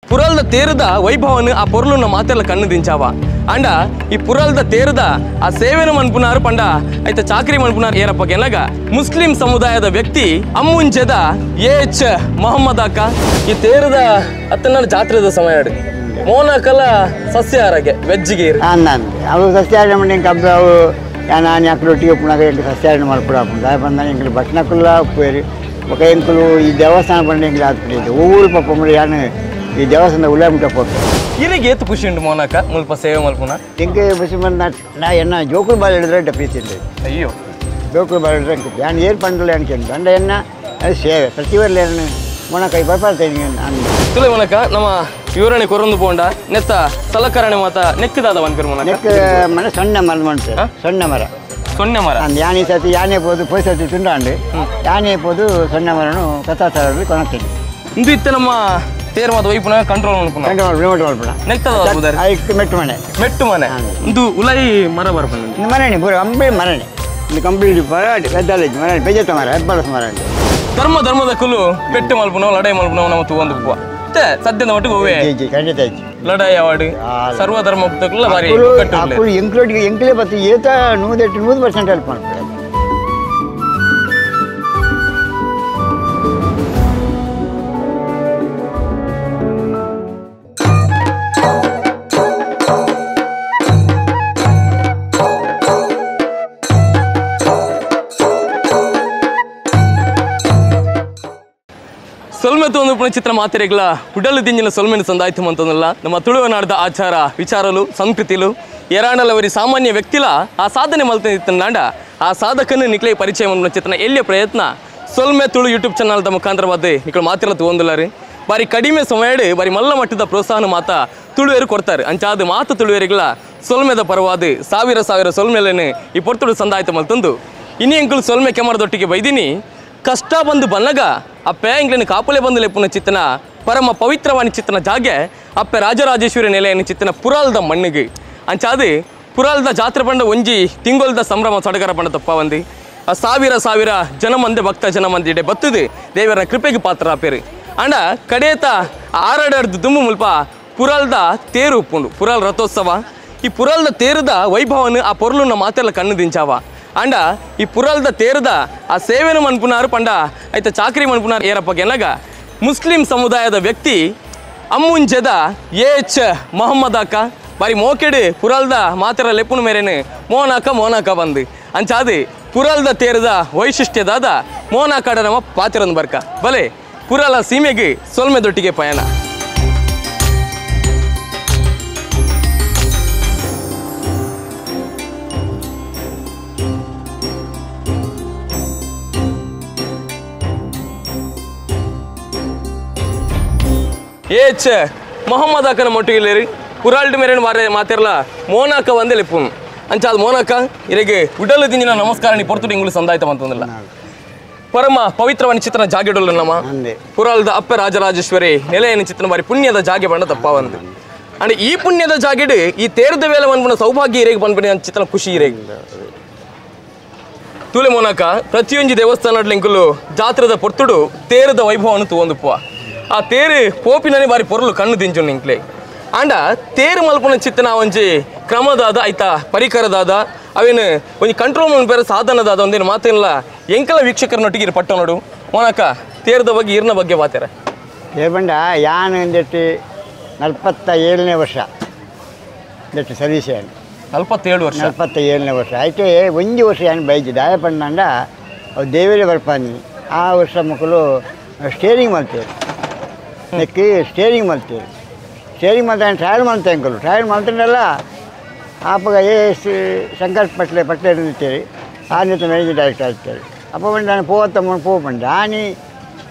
ಪುರಲ್ದ ತೇರದ ವೈಭವನ ಆ ಪೊರ್ಲುನ ಮಾತೆಲ್ಲ ಕಣ್ಣು ದಿಂಚಾವ. ಅಂಡ ಈ ಪುರಲ್ದ ತೇರದ ಆ ಸೇವೆನ ಮನ್ಪುನಾರು ಪಂಡ ಐತ ಚಾಕ್ರಿ ಮನ್ಪುನಾರು ಏರಪ್ಪ ಗೆನಗ ಮುಸ್ಲಿಂ ಸಮುದಾಯದ ವ್ಯಕ್ತಿ ಅಮ್ಮುಂಚೆದ ಎಚ್ ಮೊಹಮ್ಮದ್ ಅಕ್ಕ. ಈ ತೇರದ ಅತ್ತನ ಜಾತ್ರೆದ ಸಮಯ ಮೋನಕಲ ಸಸ್ಯಾಹಾರಕ್ಕೆ ವೆಜ್ಜಿಗೆ ಅವು ಸಸ್ಯಾಹಾರ ಮಂಡಿ ಕಬ್ಬು ಅವು ನಾನು ಯಾಕೆ ರೊಟ್ಟಿಗೆ ಉಪ್ಪುನಾಗ ಎಂಟು ಸಸ್ಯಾಹಾರ ಮಲ್ಪಡ ಬಂದ ಎಂಗ್ಳು ಭಟ್ನಕುಲ್ಲ ಉಪ್ಪೇರು ఒక ಎಂಕುಲು ಈ ದೇವಸ್ಥಾನ ಬಂಡ ಎಂಗ್ಳು ಆತ್ಪಿಡಿದ್ದು ಊರು ಪಾಪ ಯಾನು ಈ ದೇವಸ್ಥಾನದ ಉಳ್ಳಾಮುಟ್ಟ ಪೋತು ಇರಿಗೆ ಏತು ಖುಷಿ ಉಂಟು ಮೋನಕ ಮುಲ್ಪ ಸೇವೆ ಮಲ್ಪುನ ಎಂಕೆ ಖುಷಿ ಬಂದ ನಾ ಎನ್ನ ಜೋಕುಲು ಬಾಲ್ ಹಿಡಿದ್ರೆ ಎಡ್ಡ ಪ್ರೀತಿ ಉಂಟು. ಅಯ್ಯೋ ಜೋಕುಲು ಬಾಲ್ ಹಿಡಿದ್ರೆ ಎಂಕು ಯಾನ್ ಏರು ಪಂಡಲ ಅನ್ಕೊಂಡು ಅಂಡ ಎನ್ನ ಅದು ಸೇವೆ ಪ್ರತಿ ವರ್ಷ ಏನು ಮೊಣಕ ಬರ್ಪಾಡ್ತೇನೆ ನಾನು ತುಲೆ ಮೊನಕ ನಮ್ಮ ವಿವರಣೆ ಕೊರೊಂದು ಪೋಂಡ ನೆತ್ತ ಸಲಕರಣೆ ಮಾತ ನೆಕ್ಕದಾದ ಮನ್ಪೇರು ಮೊನಕ ನೆಕ್ ಮನೆ ಸಣ್ಣ ಮರ ಮನ್ಪೇರು ಸಣ್ಣ ಮರ ಸೊನ್ನೆ ಮರ ಅಂದ್ ಯಾನೆ ಸತಿ ಯಾನೆ ಪೋದು ಪೋಯ್ ಸತಿ ತುಂಡಾಂಡು ಯಾನೆ ಪೋದು ಸಣ್ಣ ಮರನು ಕಥಾಸಾರಲ್ಲಿ ಕೊಣತೀನಿ ಇಂದು ಇತ್ತ ನಮ್ಮ ತೇರ್ ಮಾತ ಒಯ್ಪುನ ಕಂಟ್ರೋಲ್ ಮನ್ಪುನ ಕಂಟ್ರೋಲ್ ರಿಮೋಟ್ ಮಲ್ಪುನ ನೆಕ್ತದ ಬುದಾರಿ ಐಕ್ ಮೆಟ್ಟು ಮನೆ ಮೆಟ್ಟು ಮನೆ ಇಂದು ಉಲೈ ಮರ ಬರ್ಪುನ ಇಂದು ಮರಣಿ ಪೂರ ಕಂಪ್ಲೀಟ್ ಮರಣಿ ಇಂದು ಕಂಪ್ಲೀಟ್ ಪೆದ್ದಾಲೇಜ್ ಮರಣಿ ಪೆಜತ್ತ ಮರ ಹೆಬ್ಬಳಸ ಮರ ಧರ್ಮ ಧರ್ಮದ ಕುಲು ಪೆಟ್ಟು ಮಲ್ಪುನವು ಲಡಾಯಿ ಮಲ್ಪುನವು ನಮ್ಮ ತೂವೊಂದು ಪುವ ಮತ್ತೆ ಸದ್ಯದ ಮಟ್ಟಿಗೆ ಹೋವೆ ಖಂಡಿತ ಐತಿ ಲಡಾಯಿ ಅವಾರ್ಡ್ ಸರ್ವ ಧರ್ಮ ಬಾರಿ ಅಕ್ಕುಲು ಎಂಕ್ಲೋಟಿಗೆ ಎಂಕ್ಲೇ ಬತ್ತು ಏತ ನೂದೆಟ್ಟು 100% ಹೆಲ್ಪ್ ಮಾಡ್ತಾರೆ. ಸೊಲ್ಮೆ ತೋಂದು ಚಿತ್ರ ಮಾತಿರೆಗ್ಲ ಉಡಲು ದಿಂಜಿನ ಸೊಲ್ಮೆನ ಸಂದಾಯ್ತು ಅಂತಂದಲ್ಲ ನಮ್ಮ ತುಳುವನಾಡದ ಆಚಾರ ವಿಚಾರಲು ಸಂಸ್ಕೃತಿಲು ಎರಾಣಲವರಿ ಸಾಮಾನ್ಯ ವ್ಯಕ್ತಿಲ ಆ ಸಾಧನೆ ಮಲ್ತಿತ್ತಂಡ ಆ ಸಾಧಕನ ನಿಕ್ಲೆ ಪರಿಚಯ ಮಲ್ಪುನ ಚಿತ್ರನ ಎಲ್ಲಿಯ ಪ್ರಯತ್ನ ಸೊಲ್ಮೆ ತುಳು ಯೂಟ್ಯೂಬ್ ಚಾನಲ್ದ ಮುಖಾಂತರವಾದ ನಿಕ್ಲು ಮಾತಿರ ತೋಂದುಲಾರಿ ಬಾರಿ ಕಡಿಮೆ ಸಮಯಡ್ ಬಾರಿ ಮಲ್ಲ ಮಟ್ಟದ ಪ್ರೋತ್ಸಾಹನ ಮಾತ ತುಳುವೆರು ಕೊಡ್ತಾರೆ. ಅಂಚಾದ ಮಾತು ತುಳುವೆರಿಗಳ ಸೊಲ್ಮೆದ ಪರವಾದ ಸಾವಿರ ಸಾವಿರ ಸೊಲ್ಮೆಲೇನೆ ಈ ಪೊರ್ತುಡು ಸಂದಾಯ್ತು ಮಲ್ತಂದು ಇನಿ ಅಂಕುಲು ಸೊಲ್ಮೆ ಕೆಮರದೊಟ್ಟಿಗೆ ಬೈದಿನಿ ಕಷ್ಟ ಬಂದು ಬನ್ನಗ ಅಪ್ಪೆ ಇಂಗ್ಲಿನ ಕಾಪುಲೆ ಬಂದು ಲೆಪ್ಪುನ ಚಿತ್ತನ ಪರಮ ಪವಿತ್ರವಾಣಿ ಚಿತ್ತನ ಜಾಗೆ ಅಪ್ಪೆ ರಾಜರಾಜೇಶ್ವರಿ ನೆಲೆಯನ್ನು ಚಿತ್ತನ ಪುರಾಲ್ದ ಮಣ್ಣಿಗೆ ಅಂಚಾದು ಪುರಾಲ್ದ ಜಾತ್ರೆ ಪಂಡ ಒಂಜಿ ತಿಂಗೊಲ್ದ ಸಂಭ್ರಮ ಸಡಗರ ಪಂಡ ತಪ್ಪ ಬಂದು ಆ ಸಾವಿರ ಸಾವಿರ ಜನಮಂದೆ ಭಕ್ತ ಜನಮಂದಿ ಇಡೆ ಬತ್ತದು ದೇವರ ಕೃಪೆಗೆ ಪಾತ್ರ ಆಪೇರು. ಅಂಡ ಕಡೇತ ಆರಡರ್ದು ದುಮ್ಮು ಮುಲ್ಪ ಪುರಾಲ್ದ ತೇರು ಉಪ್ಪುಂಡು ಪುರಾಲ್ ರಥೋತ್ಸವ. ಈ ಪುರಾಲ್ದ ತೇರದ ವೈಭವನ ಆ ಪೊರ್ಲುನ ಮಾತೆಲ್ಲ ಕಣ್ಣು ದಿಂಚಾವ. ಅಂಡ ಈ ಪುರಲ್ದ ತೇರದ ಆ ಸೇವೆನ ಮನ್ಪುನಾರು ಪಂಡ ಐತ ಚಾಕ್ರಿ ಮನ್ಪುನಾರು ಏರಪ್ಪ ಗೆನಗ ಮುಸ್ಲಿಂ ಸಮುದಾಯದ ವ್ಯಕ್ತಿ ಅಮ್ಮುಂಚೆದ ಎಚ್ ಮೊಹಮ್ಮದ್ ಅಕ್ಕ ಬಾರಿ ಮೋಕೆಡು ಪುರಲ್ದ ಮಾತರ ಲೆಪ್ಪುನ ಮೇರೇನು ಮೋನಾಕ ಮೋನಾಕ ಬಂದು ಅಂಚಾದು ಪುರಲ್ದ ತೇರದ ವೈಶಿಷ್ಟ್ಯದಾದ ಮೋನಾಕಾಡ ನಮ್ಮ ಪಾತಿರಂದು ಬರ್ಕ ಬಲೆ ಪುರಲ ಸೀಮೆಗೆ ಸೊಲ್ಮೆ ದೊಟ್ಟಿಗೆ ಪಯಣ. ಏಚ್ ಮೊಹಮ್ಮದ್ ಅಕ್ಕನ ಮೊಟ್ಟಿಗಿಲ್ಲೇರಿ ಪುರಾಲ್ಡ್ ಮೇರೇನು ಮಾರೆ ಮಾತಿರಲ್ಲ ಮೋನಾಕ ಒಂದೇ ಲೆಪ್ಪುನು ಅಂಚಾದ ಮೋನಾಕ ಇರೆಗೆ ಉಡಲು ದಿಂಜಿನ ನಮಸ್ಕಾರ ನೀ ಪೊರ್ತುಡು ಇಂಗ್ಲು ಸಂದಾಯ್ತ ಅಂತಂದಿಲ್ಲ ಪರಮ ಪವಿತ್ರವಾಣಿ ಚಿತ್ರನ ಜಾಗೆಡುಲ್ಲ ನಮ್ಮ ಪುರಾಲ್ದ ಅಪ್ಪೆ ರಾಜರಾಜೇಶ್ವರಿ ನೆಲೆಯನ್ನು ಚಿತ್ರನ ಬಾರಿ ಪುಣ್ಯದ ಜಾಗೆ ಬಣ್ಣ ತಪ್ಪ ಬಂದು ಅಂಡ್ ಈ ಪುಣ್ಯದ ಜಾಗೆಡು ಈ ತೇರದ ವೇಳೆ ಬಂದ್ಬಿಡ ಸೌಭಾಗ್ಯ ಇರೆಗೆ ಬಂದ್ಬಿಡಿ ಅಂತ ಚಿತ್ರನ ಖುಷಿ ಇರೆಗೆ ತೂಲೆ ಮೋನಾಕ ಪ್ರತಿಯೊಂದು ದೇವಸ್ಥಾನ ಇಂಕುಲು ಜಾತ್ರೆದ ಪೊರ್ತುಡು ತೇರದ ವೈಭವವನ್ನು ತೂವೊಂದುಪ್ಪುವ ಆ ತೇರು ಪೋಪಿನೇ ಬಾರಿ ಪೊರ್ಲು ಕಣ್ಣು ದಿಂಚು ನಿಂಕ್ಲೆ ಅಂಡ ತೇರು ಮಲ್ಪುನ ಚಿತ್ತನ ಒಂಜಿ ಕ್ರಮದಾದ ಐತ ಪರಿಕರದಾದ ಅವೇನು ಒಂಜಿ ಕಂಟ್ರೋಲ್ ಮನ್ಪೇರ ಸಾಧನದಾದ ಒಂದೇನು ಮಾತಿಲ್ಲ ಎಂಕಲ ವೀಕ್ಷಕರನ್ನೊಟ್ಟಿಗೆ ಇರು ಪಟ್ಟ ನೋಡು ಮೋನಕ ತೇರದ ಬಗ್ಗೆ ಇರ್ನ ಬಗ್ಗೆ ಮಾತಾರ. ತೇರು ಬಂಡ ಯಾನ್ ಎಂದೆಟ್ಟು 47ನೇ ವರ್ಷ that service ಏನು 47 ವರ್ಷ 47ನೇ ವರ್ಷ ಆಯ್ತು. ಒಂಜಿ ವರ್ಷ ಯಾನ್ ಬೈಜಿ ದಾಯ ಪಂಡ ಅವು ದೇವರೇ ಬರ್ಪಾನಿ ಆ ವರ್ಷ ಮಕ್ಕಳು ಸ್ಟೇರಿಂಗ್ ಮಲ್ತೇರು ನೆಕ್ಕಿ ಸ್ಟೇರಿಂಗ್ ಮಲ್ತೇರು ಸ್ಟೇರಿಂಗ್ ಮಲ್ತ ಟ್ರಯಲ್ ಮಾಡ್ತೇವೆ ಅಂಕಲು ಟ್ರಯಲ್ ಮಾಡ್ತಾನಲ್ಲ ಆಪಗ ಎ ಎಸ್ ಶಂಕರ್ ಪಟ್ಲೆ ಪಟ್ಲೆ ನಿಂತೇರಿ ಆ ನಿಂತ ಮ್ಯಾನೇಜಿಂಗ್ ಡೈರೆಕ್ಟರ್ ಆಗ್ತಾರೆ. ಅಪ್ಪ ಬಂದು ನಾನು ಪೋವತ್ತ ಪೋ ಬಂಡೆ ಆನಿ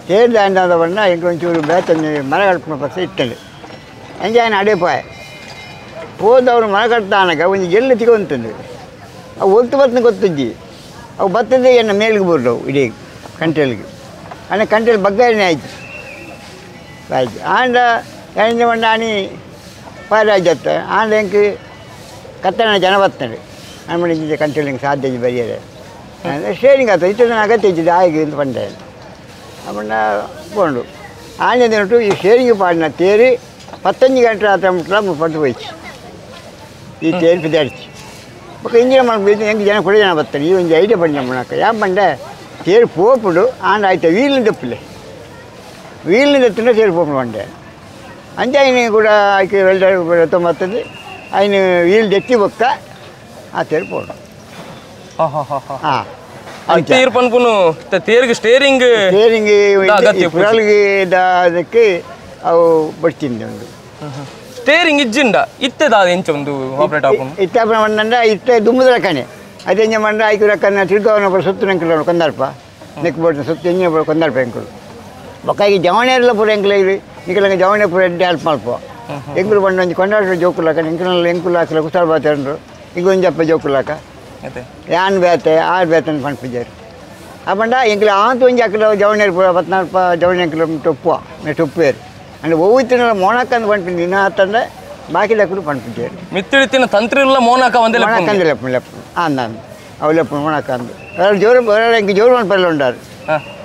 ತೇರ್ದ ಅಂದಾದ ಬಣ್ಣ ಎಂಕೆ ಒಂಚೂರು ಬೇತಂದು ಮರ ಕಟ್ಪುನ ಪಕ್ಷ ಇಟ್ಟಂಡು ಅಂಚೆ ఆయన ಅಡೆ ಪೋಯೆ ಪೋದವರು ಮರ ಕಟ್ತಾನಕ ಒಂಜಿ ಗೆಲ್ಲು ತಿಗೊಂತಂದು ಅವು ಒತ್ತು ಬತ್ತನ ಗೊತ್ತಿಜ್ಜಿ ಅವು ಬತ್ತದೇ ಎನ್ನ ಮೇಲ್ಗೆ ಬರ್ರವು ಇಡೀ ಕಂಟೆಲ್ಗೆ ಅಣ್ಣ ಕಂಟೆಲ್ ಬಗ್ಗಾರಿನೇ ಆಯ್ತು ಆಯ್ತು ಆಂಡ ಎಂಜ ಮಂಡ ಆನಿ ಪಾರಾಜತ್ತ ಆಂಡ ಎಂಕ್ ಕತ್ತಣ ಜನ ಬರ್ತದೆ ನಮ್ಮ ಕಂಟೆಲ್ ಸಾಧ್ಯ ಬರೆಯದೆ ಸ್ಟೇರಿಂಗ್ ಆತ ಇತ್ತು ಅಗತ್ಯ ಇದ್ದಿದ್ದು ಆಗಿ ಅಂತ ಪಂಡೆ ಅಪ್ಪಂಡ ಪೋಂಡು ಆಂಜನೇಯುಟ್ಟು ಈ ಸ್ಟೇರಿಂಗ್ ಪಾಡಿನ ತೇರಿ 15 ಗಂಟೆ ರಾತ್ರಿ ಮುಟ್ಲ ಪಟ್ಟು ಹೋಯ್ತು ಈ ತೇರು ಪಿದಾಡ್ಚಿ ఒక ಇಂಜಿನ್ మనకు ಎಂಗೆ ಜನ ಕೂಡ ಜನ ಬರ್ತಾರೆ ಈ ಒಂದು ಐಡಿಯಾ ಬಂದ ನಮ್ಮಕ್ಕ ಯಾಕೆ ಬಂಡೆ ತೇರು ಪೋಪುಡು ಆಂಡ ಆಯ್ತು ವೀಲ್ನ ತಪ್ಪಲೆ ವೀಲ್ನ ತಪ್ಪಿನ ತೇರು ಪೋಪುಡು ಬಂಡೆ ಅಂಚೆ ఆయన ಕೂಡ ಆಯ್ಕೆ ವೆಲ್ಡರ್ ತೊಂಬತ್ತದು ఆయన ವೀಲ್ ದೆತ್ತಿ ಬೊಕ್ಕ ಆ ತೇರು ಪೋಡು ಹಾಂ ತೇರು ಪನ್ಪುನು ತೇರಿಗೆ ಸ್ಟೇರಿಂಗ್ ಸ್ಟೇರಿಂಗ್ ಪುರಲ್ಗೆ ಅದಕ್ಕೆ ಅವು ಬಡ್ತಿಂದೆ ಒಂದು ಸ್ಟೇರಿಂಗ್ ಇಜ್ಜಿಂಡ ಇತ್ತೆ ದಾದ ಎಂಚ ಒಂದು ಆಪರೇಟ್ ಆಪುನು ಇತ್ತೆ ಆಪನ ಮಂಡ ಇತ್ತೆ ದುಮ್ಮದ ರಕನೆ ಅದೇ ಎಂಜ ಮಂಡ ಐಕು ರಕನ ತಿರ್ಗವನ ಪೂರ ಸುತ್ತು ನಂಕಲು ಕೊಂದಾರ್ಪ ನೆಕ್ ಬೋರ್ಡ್ ಸುತ್ತು ಎಂಜ ಪೂರ ಕೊಂದಾರ್ಪ ಎಂಕುಲು ಬೊಕ್ಕಾಗಿ ಜವಣೆಲ್ಲ ಪೂರ ಎಂಕುಲು ಇದು ನಿಕಲಂಗೆ ಜವಣೆ ಪೂರ ಎಡ್ಡೆ ಹೆಲ್ಪ್ ಮಲ್ಪ ಎಂಕುಲು ಬಂಡ ಒಂಜಿ ಕೊಂಡಾಟ ಜೋಕುಲಾಕ ಎಂಕುಲ ಎಂಕುಲು ಹಾಕಲ ಕುಸಾಲ್ ಬಾತಂಡ್ರು ಈಗ ಒಂಜಪ್ಪ ಜೋಕುಲಾಕ ಯಾನ್ ಬೇತೆ ಆರು ಬೇತೆ ಅಂತ ಪನ್ಪಿಜಾರು ಆ ಪಂಡ ಎಂಕುಲು ಆಂತ ಒಂಜಿ ಅಕಲ ಜವಣೆ ಪೂರ ಪತ್ನಾಲ್ಪ ಜವಣೆ ಎಂಕುಲು ಟೊಪ್ಪುವ ಟೊಪ್ಪುವೇರು ಅಂದ್ರೆ ಒವ್ವಿತ್ತಿನ ಮೋನಕ್ಕಂದು ಪಂಪಿನ ದಿನ ಆತಂದ್ರೆ ಬಾಕಿ ದಕ್ಕಲು ಪಂಪಿದ್ದೇರು ಮಿತ್ತಿಳಿತಿನ ತಂತ್ರ ಇಲ್ಲ ಮೋನಕ ಒಂದೇ ಮೋನಕ್ಕಂದು ಲೆಪ್ಪು ಲೆಪ್ಪು ಅಂದ ಅವು ಲೆಪ್ಪು ಮೋನಕ್ಕ ಅಂದು ಜೋರು ಎಂಕ್ ಜೋರು ಮನ್ಪಲ್ಲ ಉಂಡಾರು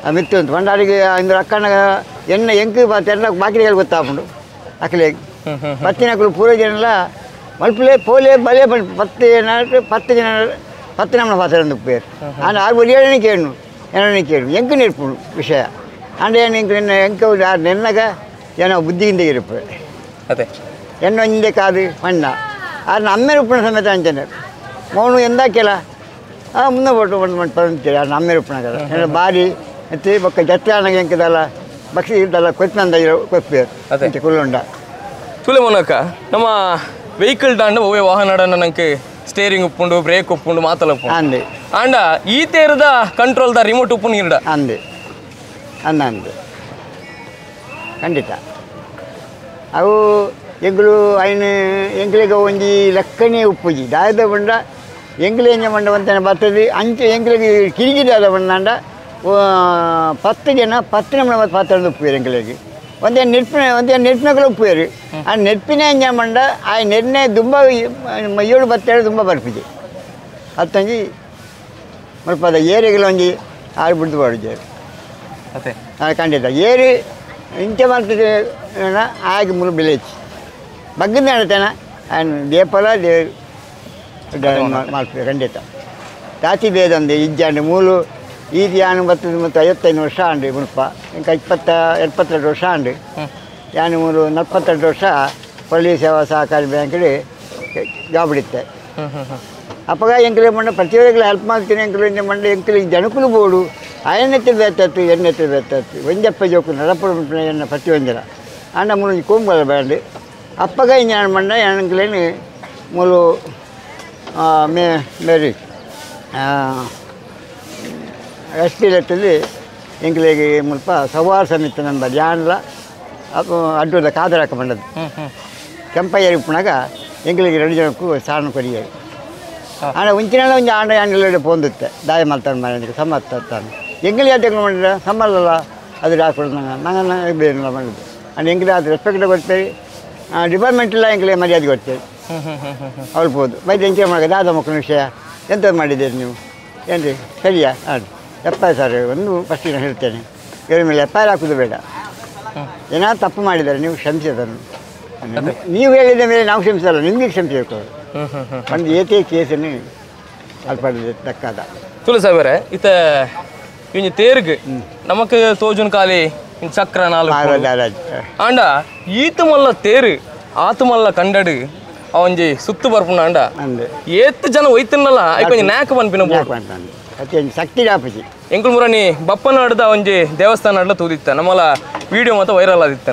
ಆ ಮಿತ್ತು ಅಂತ ಪಂಡಾರಿಗೆ ಇಂದ್ರ ಅಕ್ಕನ ಎಣ್ಣ ಎಂಕ್ ಎಣ್ಣ ಬಾಕಿಗಳು ಗೊತ್ತಾಪುಂಡು ಅಕ್ಕಲೆ ಪತ್ತಿನಕ್ಕಲು ಪೂರ್ವ ಜನ ಮಲ್ಪುಲೆ ಪೋಲೆ ಬಲೆ ಪತ್ತು ಜನ 10 ಜನ 10 ನಮ್ಮನ ಪಾತ್ರ ಉಪ್ಪೇರು ಆಂಡ ಆರು ಬಲಿ ಏಳನೇ ಕೇಳು ಏಳನೇ ಕೇಳು ಎಂಕು ನೆರ್ಪುಂಡು ವಿಷಯ ಆಂಡ ಏನು ಎಂಕು ನಿನ್ನ ಎಂಕ ಆರು ನೆನ್ನಗ ಏನೋ ಬುದ್ಧಿಯಿಂದ ಇರುಪ್ಪೆ ಅದೇ ಎಣ್ಣೆ ಒಂದೇ ಕಾದು ಮಣ್ಣ ಆದ್ರೆ ಅಮ್ಮೇರು ಉಪ್ಪಿನ ಸಮೇತ ಅಂಚನೆ ಮೌನು ಎಂದಾಕೆಲ ಆ ಮುಂದೆ ಒಟ್ಟು ಒಂದು ಮಣ್ಣು ಆದ್ರೆ ಅಮ್ಮೇರು ಉಪ್ಪಿನ ಕದ ಏನ ಬಾರಿ ಮತ್ತು ಬೊಕ್ಕ ಜತ್ರೆ ಅಣ್ಣಗೆ ಎಂಕದಲ್ಲ ಬಕ್ಷಿ ಇದ್ದಲ್ಲ ಕೊತ್ತಿನಂದ ಇರೋ ಕೊಪ್ಪೇರು ಅದೇ ಕುಲ್ಲುಂಡ ತುಲೆ ಮೊನಕ ನಮ್ಮ ವೆಹಿಕಲ್ ದಾಂಡ ಒವ್ವೆ ವಾಹನ ನಂಗೆ ಸ್ಟೇರಿಂಗ್ ಉಪ್ಪುಂಡು ಬ್ರೇಕ್ ಉಪ್ಪುಂಡು ಮಾತಲ್ಲ ಉಪ್ಪುಂಡು ಅಂದೆ ಆಂಡ ಈ ತೇರದ control the remote ಉಪ್ಪುಂಡು ಇರಡ ಅಂದೆ ಅಂದ ಅಂದೆ ಖಂಡಿತ ಅವು ಎಂಗಳು ಐನು ಎಂಕ್ಲಿಗೆ ಒಂಜಿ ಲೆಕ್ಕನೇ ಉಪ್ಪುಜಿ ದಾಯದ ಬಂಡ ಎಂಕ್ಲೆ ಎಂಜ ಮಂಡ ಒಂತನೆ ಬರ್ತದೆ ಅಂಚೆ ಎಂಕ್ಲಿಗೆ ಕಿರಿಕಿರಿ ಬಂದಾಂಡ 10 ಜನ 10 ನಮ್ಮನೆ ಪಾತ್ರ ಉಪ್ಪುವೇರು ಎಂಕ್ಲಿಗೆ ಒಂದೇ ನೆಟ್ಪಿನ ಒಂದೇ ನೆಟ್ಪಿನಗಳು ಉಪ್ಪುವೇರು ಆ ನೆಟ್ಪಿನ ಎಂಜ ಮಂಡ ಆ ನೆರ್ನೆ ದುಂಬ 7 7 ದುಂಬ ಬರ್ಪಿಜಿ ಅತ್ತಂಜಿ ಮಲ್ಪದ ಏರಿಗಳು ಒಂಜಿ ಆರು ಬಿಡ್ದು ಬಾಡುಜೇರು ಅದೇ ಖಂಡಿತ ಏರಿ ಇಂಚೆ ಮಾಡ್ತದೆ ಆಗಿ ಮುರು ಬೆಳೆಚಿ ಬಗ್ಗಿಂದ ಹೇಳ್ತೇನೆ ಆ್ಯಂಡ್ ದೇಪಲ they ಮಾಡ್ತೀವಿ ಖಂಡಿತ ತಾತಿ ಬೇದಂದೆ ಇಜ್ಜಾಂಡು ಮೂಲು ಈ ಯಾನು ಬರ್ತದೆ ಮತ್ತು 55 ವರ್ಷ ಆಂಡು ಮುಲ್ಪ ಇಂಕ 22 ವರ್ಷ ಆಂಡು ಯಾನು ಮೂರು 42 ವರ್ಷ ಪಳ್ಳಿ ಸೇವಾ ಸಹಕಾರಿ ಬ್ಯಾಂಕ್ಗೆ ಜಾಬ್ ಇತ್ತೆ ಅಪ್ಪಗ ಎಂಕಲೆ ಮಂಡ ಪ್ರತಿಯೊಬ್ಬರಿಗೆ ಹೆಲ್ಪ್ ಮಾಡ್ತೀನಿ ಎಂಕಲು ಮಂಡ ಎಂಕಲಿಗೆ ಜನಕುಲು ಬೋಡು ಆಯನೆತ್ತಿ ಬೇತಾತು ಎಣ್ಣೆತ್ತಿ ಬೇತಾತು ಒಂಜಪ್ಪ ಜೋಕು ನಡಪಡು ಎನ್ನ ಪ್ರತಿಯೊಂಜನ ಆಂಡ ಮೂರು ಕೋಂಬಲ ಬ್ಯಾಂಡ್ ಅಪ್ಪಗ ಇಂಜನ ಮಂಡ ಎಂಕಲೇನು ಮೂಲು ಮೇ ಮೇರಿ ಎಸ್ ಟಿ ಲೆತ್ತಲ್ಲಿ ಎಂಕಲಿಗೆ ಮುಲ್ಪ ಸವಾರ್ ಸಮಿತಿ ಮೆಂಬರ್ ಯಾನ್ಲ ಅಪ್ಪ ಅಡ್ಡದ ಕಾದರಾಕ ಬಂದದ್ದು ಕೆಂಪಯ್ಯ ಇಪ್ಪುನಾಗ ಎಂಕಲಿಗೆ 2 ಜನಕ್ಕೂ ಸಾರಣ ಕೊರಿಯಾರು ಆಂಡ ಒಂಚಿನ ಒಂಜಿ ಆಂಡ ಯಾಂಡಲ ಪೋಂದುತ್ತೆ ದಾಯ ಮಲ್ತಾನೆ ಮನೆ ಸಮ್ಮತ್ತಾನೆ ಎಂಗಲಿ ಯಾಕೆ ಮಾಡಿದ್ರೆ ಸಮ್ಮಲ್ಲ ಅದು ಹಾಕೊಡು ನಂಗೆ ನಂಗೆ ಬೇರೆ ಮಾಡಿದ್ದು ಆ್ಯಂಡ್ ಎಂಕಲಿ ಅದು ರೆಸ್ಪೆಕ್ಟ್ ಕೊಡ್ತೇವೆ ಡಿಪಾರ್ಟ್ಮೆಂಟೆಲ್ಲ ಎಂಕಲಿ ಮರ್ಯಾದೆ ಕೊಡ್ತೇವೆ ಅವ್ರು ಬೈದು ಎಂಚೆ ಮಾಡೋದು ದಾದ ಮಕ್ಕಳ ವಿಷಯ ಎಂಥದ್ದು ಮಾಡಿದ್ದೀರಿ ನೀವು ಏನು ಸರಿಯಾ ಹಾಂ 70 ಸಾವಿರ ಒಂದು ಫಸ್ಟಿಗೆ ನಾನು ಹೇಳ್ತೇನೆ ಇವ್ರ ಮೇಲೆ ಎಫ್ I R ಹಾಕೋದು ಬೇಡ ಏನಾದ್ರು ತಪ್ಪು ಮಾಡಿದ್ದಾರೆ ನೀವು ಕ್ಷಮಿಸಿ ಅದನ್ನು ನೀವು ಹೇಳಿದ ಮೇಲೆ ನಾವು ಕ್ಷಮಿಸಲ್ಲ ನಿಮಗೆ ಕ್ಷಮಿಸಬೇಕು ಒಂದು ಏತೇ ಕೇಸನ್ನು ಅಲ್ಪ ತಕ್ಕಾದ ತುಳು ಸಾಹೇಬರೇ ಇತ್ತ ಇಂಜಿ ತೇರ್ಗ್ ನಮಕ್ ತೋಜುನ್ ಕಾಲಿ ಚಕ್ರ ನಾಲ್ಕು ಆಂಡ ಈತ ಮಲ್ಲ ತೇರು ಆತ ಮಲ್ಲ ಕಂಡಡು ಅವಂಜಿ ಸುತ್ತು ಬರ್ಪುಣ ಆಂಡ ಏತ್ ಜನ ಒಯ್ತನ್ನಲ್ಲ ಐಕೊಂಜಿ ನ್ಯಾಕ್ ಪನ್ಪಿನ ಶಕ್ತಿ ಆಪುಜಿ ಎಂಕುಲು ಮುರನಿ ಬಪ್ಪನಾಡ್ದ ಒಂಜಿ ದೇವಸ್ಥಾನ ಅಡ್ಲ ತೂದಿತ್ತ ನಮ್ಮಲ ವಿಡಿಯೋ ಮಾತ ವೈರಲ್ ಆದಿತ್ತ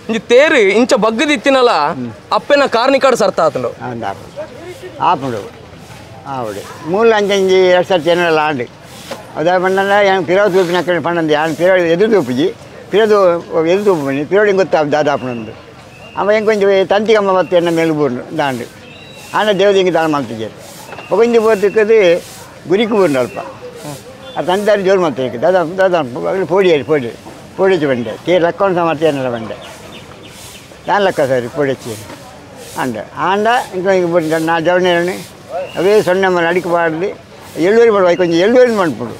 ಇಂಜಿ ತೇರು ಇಂಚ ಬಗ್ಗದಿತ್ತಿನಲ್ಲ ಅಪ್ಪನ ಕಾರ್ನಿಕಾಡು ಸರ್ತ ಆತಂಡು ಆಪುಂಡು ಆವಡು ಮೂಲ ಅಂಚಂಜಿ 2 ಸಾವಿರ ಜನರೆಲ್ಲ ಆಂಡು ಅದ ಪಂಡಂದ ಯಾನ್ ಪಿರವು ತೂಪಿನ ಕಡೆ ಪಂಡಂದು ಯಾನ್ ಪಿರವು ಎದುರು ತೂಪುಜಿ ಪಿರದು ಎದುರು ತೂಪು ಬನ್ನಿ ಪಿರೋಡಿ ಗೊತ್ತಾಗ ದಾದಾಪುಣಂದು ಅಮ್ಮ ಹೆಂಗೆ ಕೊಂಚ ತಂತಿಗಮ್ಮ ಮತ್ತು ಎಣ್ಣ ಮೇಲು ದಾಂಡು ಆಂಡ ದೇವದಿಂಗೆ ದಾನ ಮಾಡ್ತಿದ್ದಾರೆ ಒಂಜಿ ಬೋತಿಕ್ಕದು ಗುರಿಕು ಬೂರ್ನು ಅಲ್ಪ ಆ ತಂದಾರಿ ಜೋರು ಮಾಡ್ತಾರೆ ದಾದಾ ದಾದಾ ಪೋಡಿ ಪೋಡಿ ಪೋಡಿಚ್ಚಿ ಬಂಡೆ ತೇರು ಲಕ್ಕೊಂಡು ಸಮರ್ಥ ಏನೆಲ್ಲ ಬಂಡೆ ನಾನು ಲಕ್ಕ ಸರಿ ಪೋಡಿಚ್ಚಿ ಅಂಡ ಆಂಡ ಇಂಕ ನಾ ಜವಣಿ ಅವೇ ಸೊನ್ನೆ ಮರ ಅಡಿಕೆ ಬಾರ್ದು ಎಳ್ಳುವರಿ ಮಾಡುವ ಕೊಂಚ ಎಳ್ಳುವರಿ ಮಾಡ್ಬಿಡು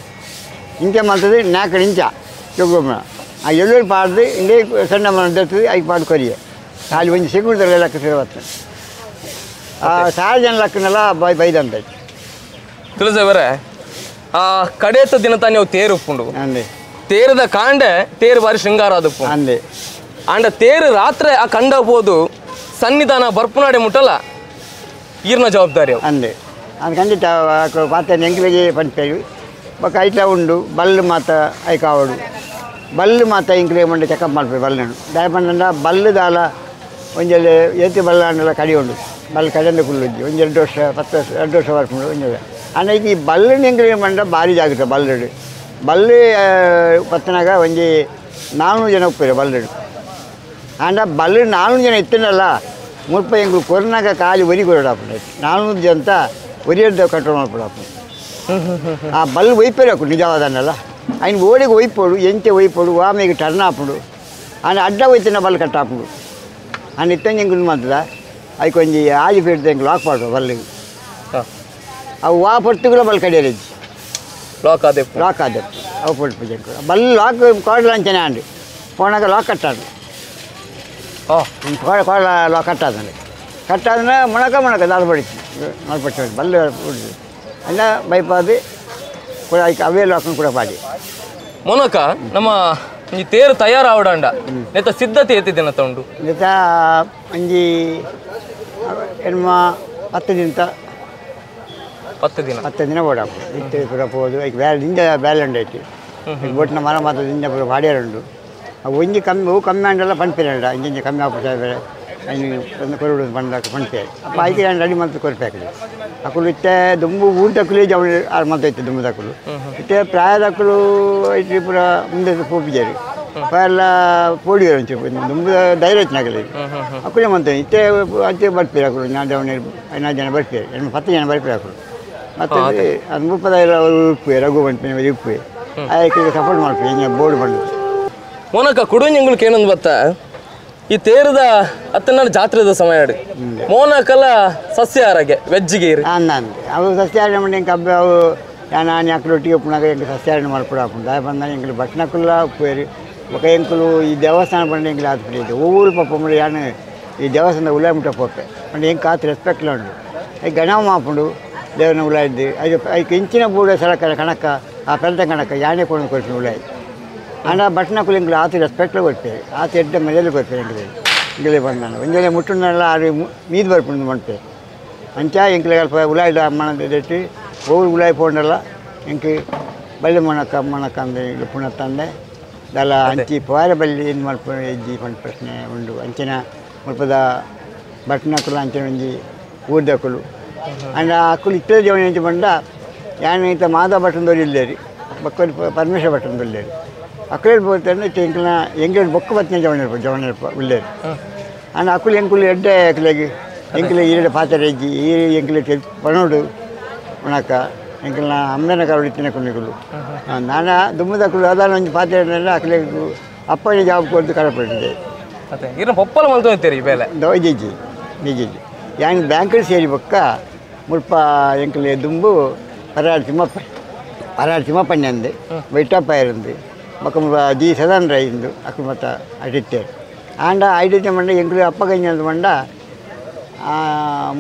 ಇಂಚ ಮಾಡ್ತದೆ 4 ಇಂಚ ಚೊಗ್ಗೊಮ್ಮ ಆ ಎಳ್ಳುವರಿ ಪಾಡ್ದು ಹಿಂಗೆ ಸಣ್ಣ ಮರ ದರ್ತದೆ ಐದು ಪಾಡು ಕೊರಿಯೆ ಖಾಲಿ ಒಂದು ಸೆಕೆಂಡ್ ಲಕ್ಕ ತಿರುವತ್ತು ಆ 1000 ಜನ ಲಕ್ಕನೆಲ್ಲ ಬೈದಂತ ತುಳಸವರೇ ಆ ಕಡೇತ ದಿನ ತಾನೇ ಅವು ತೇರು ಉಪ್ಪುಂಡು ಅಂದೆ ತೇರದ ಕಾಂಡೆ ತೇರು ಬಾರಿ ಶೃಂಗಾರ ಅದಪ್ಪು ಅಂದೆ ಆಂಡ ತೇರು ರಾತ್ರಿ ಆ ಕಂಡ ಹೋದು ಸನ್ನಿಧಾನ ಬರ್ಪುನಾಡೆ ಮುಟ್ಟಲ್ಲ ಈರ್ನ ಜವಾಬ್ದಾರಿ ಅಂದೆ ಅದು ಖಂಡಿತ ಪಾತ್ರ ಎಂಕ್ಲಿಗೆ ಪಂಪೇರು ಬೊಕ್ಕ ಐಟ್ಲ ಉಂಡು ಬಲ್ಲು ಮಾತ ಐಕಾವಡು ಬಲ್ಲು ಮಾತ ಎಂಕ್ಲಿಗೆ ಮಂಡೆ ಚೆಕಪ್ ಮಾಡ್ಪೇರು ಬಲ್ಲನು ದಾಯ ಬಲ್ಲು ದಾಲ ಒಂಜೆಲೆ ಏತಿ ಬಲ್ಲ ಅಂಡಲ ಕಡಿ ಉಂಡು ಬಲ್ಲು ಕಡಿಯಂದ ಕುಲ್ಲುಜ್ಜಿ ಒಂಜಿ 2 ವರ್ಷ 10 ವರ್ಷ 2 ವರ್ಷ ಬರ್ಪುಂಡು ಒಂಜೆಲೆ ಆಂಡ ಈಗ ಈ ಬಲ್ಲುನ ಎಂಕ್ಲಿಗೆ ಮಂಡ ಭಾರಿ ಜಾಗ್ರತೆ ಬಲ್ಲುಡು ಬಲ್ಲು ಪತ್ತನಾಗ ಒಂಜಿ 400 ಜನ ಉಪ್ಪೇರು ಬಲ್ಲುಡು ಆಂಡ ಬಲ್ಲು 400 ಜನ ಇತ್ತನಲ್ಲ ಮುಲ್ಪ ಎಂಕ್ಲು ಕೊರ್ನಾಗ ಖಾಲಿ ಒರಿ ಕೊರಡಾಪುಂಡು 400 ಜನ ಒರಿಯಡ್ದ ಕಂಟ್ರೋಲ್ ಮಾಡ್ಬಿಡಾಪುಂಡು ಆ ಬಲ್ಲು ಒಯ್ಪೇರು ಹಾಕು ನಿಜವಾದನ್ನಲ್ಲ ఆయన ಓಡಿಗೆ ಒಯ್ಪೋಡು ಎಂಚೆ ಒಯ್ಪೋಡು ಆಮೆಗೆ ಟರ್ನ್ ಆಪುಂಡು ಆಂಡ ಅಡ್ಡ ಒಯ್ತಿನ ಬಲ್ಲು ಕಟ್ಟಾಪುಂಡು ಆಂಡ ಇತ್ತಂಗೆ ಎಂಕುಲು ಮಾತದ ಐಕ್ ಒಂಜಿ ಆಜಿ ಫೀಟ್ ಎಂಕ್ ಲಾಕ್ ಪಾಡು ಬಲ್ಲಿಗೆ ಅವು ಆ ಪೊರ್ತುಗುಲ ಬಲ್ಲು ಕಡಿಯರಿಜ್ಜಿ ಲಾಕ್ ಆದೆ ಲಾಕ್ ಆದೆ ಅವು ಪೊಟ್ಟು ಎಂಕು ಬಲ್ಲು ಲಾಕ್ ಕೋಡಲ ಅಂಚನೆ ಆಂಡು ಪೋನಾಗ ಲಾಕ್ ಕಟ್ಟಾಡು ಕೋಡ ಕೋಡ ಲಾಕ್ ಕಟ್ಟಾದಂಡೆ ಕಟ್ಟಾದ್ರೆ ಮೊಣಕ ಮೊಣಕ ದಾಲ್ ಬಡಿತು ಮಲ್ಪಟ್ಟು ಬಲ್ಲು ಅಲ್ಲ ಬೈಪಾದು ಕೂಡ ಅವೇ ಲಾಕನ್ನು ಕೂಡ ಪಾಡಿ ಮೊನಕ ನಮ್ಮ ಈ ತೇರು ತಯಾರಾವಡಂಡ ನೇತ ಸಿದ್ಧತೆ ಏತಿದ್ದೇನೆ ತಗೊಂಡು ನೇತ ಒಂಜಿ ಎನ್ಮ 10 ದಿನ 10 ದಿನ 10 ದಿನ ಓಡಾಪು ಇತ್ತೆ ಪೂರ ಪೋದು ಐಕ್ ಬ್ಯಾಲೆ ದಿಂಜ ಬ್ಯಾಲೆ ಉಂಡು ಐತಿ ಬೋಟ್ನ ಮರ ಮಾತ್ರ ದಿಂಜ ಪೂರ ಬಾಡ್ಯಾರುಂಡು ಅವು ಒಂಜಿ ಕಮ್ಮಿ ಅವು ಕಮ್ಮಿ ಆಂಡಲ್ಲ ಪನ್ಪಿರಂಡ ಇಂಜ ಕಮ್ಮಿ ಆಪು ಸಾಯ್ಬೇರೆ ಐನು ಕೊರಡು ಬಂದಾಗ ಪನ್ಪೇರು ಅಪ್ಪ ಐಕೆ ನಾನು ರೆಡಿ ಮಂತ್ ಕೊರ್ಪೇಕಲಿ ಅಕುಲು ಇತ್ತೆ ದುಂಬು ಊಟಕ್ಕುಲೇ ಜವಳಿ ಆರು ಮಂತ್ ಐತೆ ದುಂಬು ದಕ್ಕಲು ಇತ್ತೆ ಪ್ರಾಯದಕ್ಕಲು ಐತಿ ಪೂರ ಮುಂದೆ ಪೋಪಿಜಾರು ಎಲ್ಲ ಪೋಡಿಯರು ಒಂಚೂರು ದುಂಬು ಧೈರ್ಯ ಹೆಚ್ಚಿನಾಗಲಿ ಅಕ್ಕುಲೇ ಮಂತ ಇತ್ತೆ ಅಂಚೆ ಬರ್ಪೇರು ಅಕುಲು ನಾ ಜವಳಿ 5 ಜನ ಬರ್ಪೇರು 8 10 ಜನ ಬರ್ಪೇರು ಅಕುಲು ಮತ್ತು ಅದು 30 ಉಪ್ಪು ರಘು ಬಂತು ಉಪ್ಪು ಅದಕ್ಕೆ ಸಪೋರ್ಟ್ ಮಾಡ್ತೀವಿ ಹಿಂಗೆ ಬೋರ್ಡ್ ಬಂದು ಮೋನಕ ಕುಡುಂಜಂಗಳಿಗೆ ಏನೊಂದು ಬತ್ತ ಈ ತೇರದ ಅತ್ತನ ಜಾತ್ರೆದ ಸಮಯ ಮೋನಕಲ ಸಸ್ಯಾಹಾರಗೆ ವೆಜ್ಜಿಗೆ ಅವು ಸಸ್ಯಾಹಾರ ಮಂಡಿ ಕಬ್ಬು ಅವು ನಾನು ಅಕ್ಕಲು ಒಟ್ಟಿಗೆ ಉಪ್ಪುನಾಗ ಎಂಕ್ ಸಸ್ಯಾಹಾರ ಮಾಡ್ಕೊಡ ಹಾಕೊಂಡು ದಾಯ ಬಂದಾಗ ಎಂಕಲು ಬಟ್ನಕುಲ್ಲ ಉಪ್ಪೇರು ఒక ಎಂಕುಲು ಈ ದೇವಸ್ಥಾನ ಬಂದು ಎಂಕಲು ಆತ್ಪಿಡಿದ್ದು ಊರು ಪಪ್ಪ ಮಂಡಿ ಯಾನು ಈ ದೇವಸ್ಥಾನದ ಉಲಾಯ್ ಮುಟ್ಟ ಪೋಪೆ ಮಂಡಿ ಎಂಕ್ ಆತು ರೆಸ್ಪೆಕ್ಟ್ಲ ಉಂಡು I ಗಣ ಮಾಪುಂಡು ದೇವನ ಉಲಾಯಿದ್ದು ಐದು ಐಕ್ ಇಂಚಿನ ಬೂಡ ಸಲಕ ಕಣಕ್ಕ ಆ ಪೆಂತ ಕಣಕ್ಕ ಯಾನೇ ಕೊಂಡು ಕೊಡ್ತೀನಿ ಉಲಾಯಿ ಆಂಡ ಬಟ್ನಕುಲು ಎಂಕುಲು ಆತು ರೆಸ್ಪೆಕ್ಟ್ಲ ಕೊಡ್ಪೇರು ಆತು ಎಡ್ಡ ಮಜಲು ಕೊಡ್ಪೇರು ಎಂಕುಲು ಎಂಕಲೆ ಬಂದಾನು ಒಂಜನೆ ಮುಟ್ಟುಂಡಲ್ಲ ಆರು ಮೀದು ಬರ್ಪುಂಡು ಮಂಪೆ ಅಂಚ ಎಂಕಲೆ ಅಲ್ಪ ಉಲಾಯ್ದ ಅಮ್ಮನ ದೆಟ್ಟಿ ಊರು ಉಲಾಯ್ ಪೋಂಡಲ್ಲ ಎಂಕ್ ಬಳ್ಳಿ ಮೊಣಕ ಮೊಣಕ ಅಂದೆ ಪುಣತ್ತಂದೆ ದಲ ಅಂಚಿ ಪೋರೆ ಬಳ್ಳಿ ಏನು ಮಲ್ಪ ಹೆಜ್ಜಿ ಪಂಡ ಪ್ರಶ್ನೆ ಉಂಡು ಅಂಚಿನ ಮುಲ್ಪದ ಬಟ್ನಕುಲು ಅಂಚಿನ ಒಂಜಿ ಊರ್ದಕುಲು ಅಂಡ ಅಕುಲು ಇತ್ತದ ಜವಳಿ ಅಂಚೆ ಬಂಡ ಯಾನ್ ಇತ್ತ ಮಾಧವ ಭಟ್ಟಂದೋರು ಇಲ್ಲೇರಿ ಬಕ್ಕೋರಿ ಪರಮೇಶ್ವರ ಭಟ್ಟಂದೋರು ಇಲ್ಲೇರಿ ಅಕುಲು ಬೋತಂದ್ರೆ ಇತ್ತೆ ಎಂಕಲ್ನ ಎಂಕಲ್ ಬೊಕ್ಕ ಬತ್ತಿನ ಜವಳಿ ಜವಳಿ ಉಲ್ಲೇರಿ ಅಂಡ ಅಕುಲು ಎಂಕುಲು ಎಡ್ಡೆ ಅಕುಲೆಗ್ ಎಂಕುಲು ಈರೆಡೆ ಪಾತ್ರೆ ಹೆಜ್ಜಿ ಈ ಎಂಕುಲು ಪಣೋಡು ಉಣಕ ಎಂಕಲ್ನ ಅಮ್ಮನ ಕಾಲು ತಿನ್ನಕೊಂಡು ನಾನ ದುಮ್ಮದಕ್ಕಲು ಅದಾನ ಒಂಜಿ ಪಾತ್ರೆ ಅಕುಲೆಗ್ ಅಪ್ಪಣೆ ಜಾಬ್ ಕೊಡ್ದು ಕಡಪಟ್ಟಿದೆ ಇನ್ನು ಪಪ್ಪಲ ಮಲ್ತೊಂದಿತ್ತೀರಿ ಬೇಲೆ ಜಿಜ್ಜಿ ನಿಜಿಜ್ಜಿ ಯಾನ್ ಬ್ಯಾಂಕ್ ಸೇರಿ ಬೊಕ್ಕ ಮುಲ್ಪ ಎಂಕಲೆ ದುಂಬು ಪರಾಡ್ ತಿಮ್ಮಪ್ಪ ಪರಾಡ್ ತಿಮ್ಮಪ್ಪಣ್ಣ ಅಂದೆ ಬೈಟಪ್ಪ ಇರಂದು ಬೊಕ್ಕ ಮುಲ್ಪ ಜಿ ಸದಾನಂದ ಇಂದು ಅಕುಲು ಮತ್ತ ಅಡಿತ್ತೇರು ಆಂಡ ಐಡಿತ್ಯ ಮಂಡ ಎಂಕುಲು ಅಪ್ಪ ಗಂಜ ಮಂಡ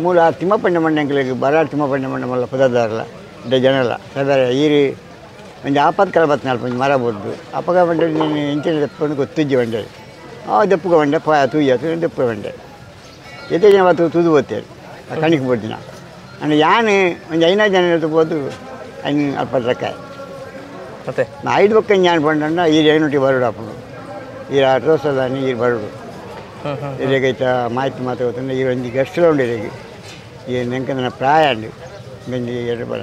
ಮೂಲ ತಿಮ್ಮಪ್ಪಣ್ಣ ಮಂಡ ಎಂಕಲೆಗ್ ಬರಾಡ್ ತಿಮ್ಮಪ್ಪಣ್ಣ ಮಂಡ ಮಲ್ಲ ಪುದರ್ದಾರಲ್ಲ ಇಡ್ಡ ಜನಲ್ಲ ಸದಾರ ಈರಿ ಒಂಜಿ ಆಪತ್ ಕಲ ಬತ್ತಿನ ಒಂಜಿ ಮರ ಬೋಡ್ದು ಅಪ್ಪಗ ಬಂಡೆ ನೀನು ಇಂಚಿನ ದೆಪ್ಪೊಂದು ಗೊತ್ತುಜ್ಜಿ ಬಂಡೆ ಆ ದೆಪ್ಪುಗ ಬಂಡೆ ಪೋಯ ತೂಯ ದೆಪ್ಪು ಬಂಡೆ ಎತ್ತೆ ಜನ ಬತ್ತು ತೂದು ಬೋತೇರು ಕಣಿಕ್ ಬೋಡ್ದಿನ ಅಂಡ ಯಾನ್ ಒಂಜಿ 5 ಜನ ಹೇಳ್ತು ಐನು ಅಲ್ಪ ರಕ್ಕ ಮತ್ತೆ ನಾ ಐದು ಬೊಕ್ಕ ಯಾನ್ ಪಂಡಂಡ ಈರು ಐನೂಟಿ ಬರೋಡು ಅಪ್ಪುಂಡು ಈರು ಅಡ್ರೆಸ್ ಈರು ಬರೋಡು ಇರೇಗೈತ ಮಾಹಿತಿ ಮಾತು ಗೊತ್ತಂದ್ರೆ ಈರು ಒಂಜಿ ಗೆಸ್ಟ್ಲ ಉಂಡು ಇರೇಗಿ ಈ ನೆಂಕಂದ್ರೆ ಪ್ರಾಯ ಅಂಡು ಬೆಂಜಿ ಎರಡು ಬರ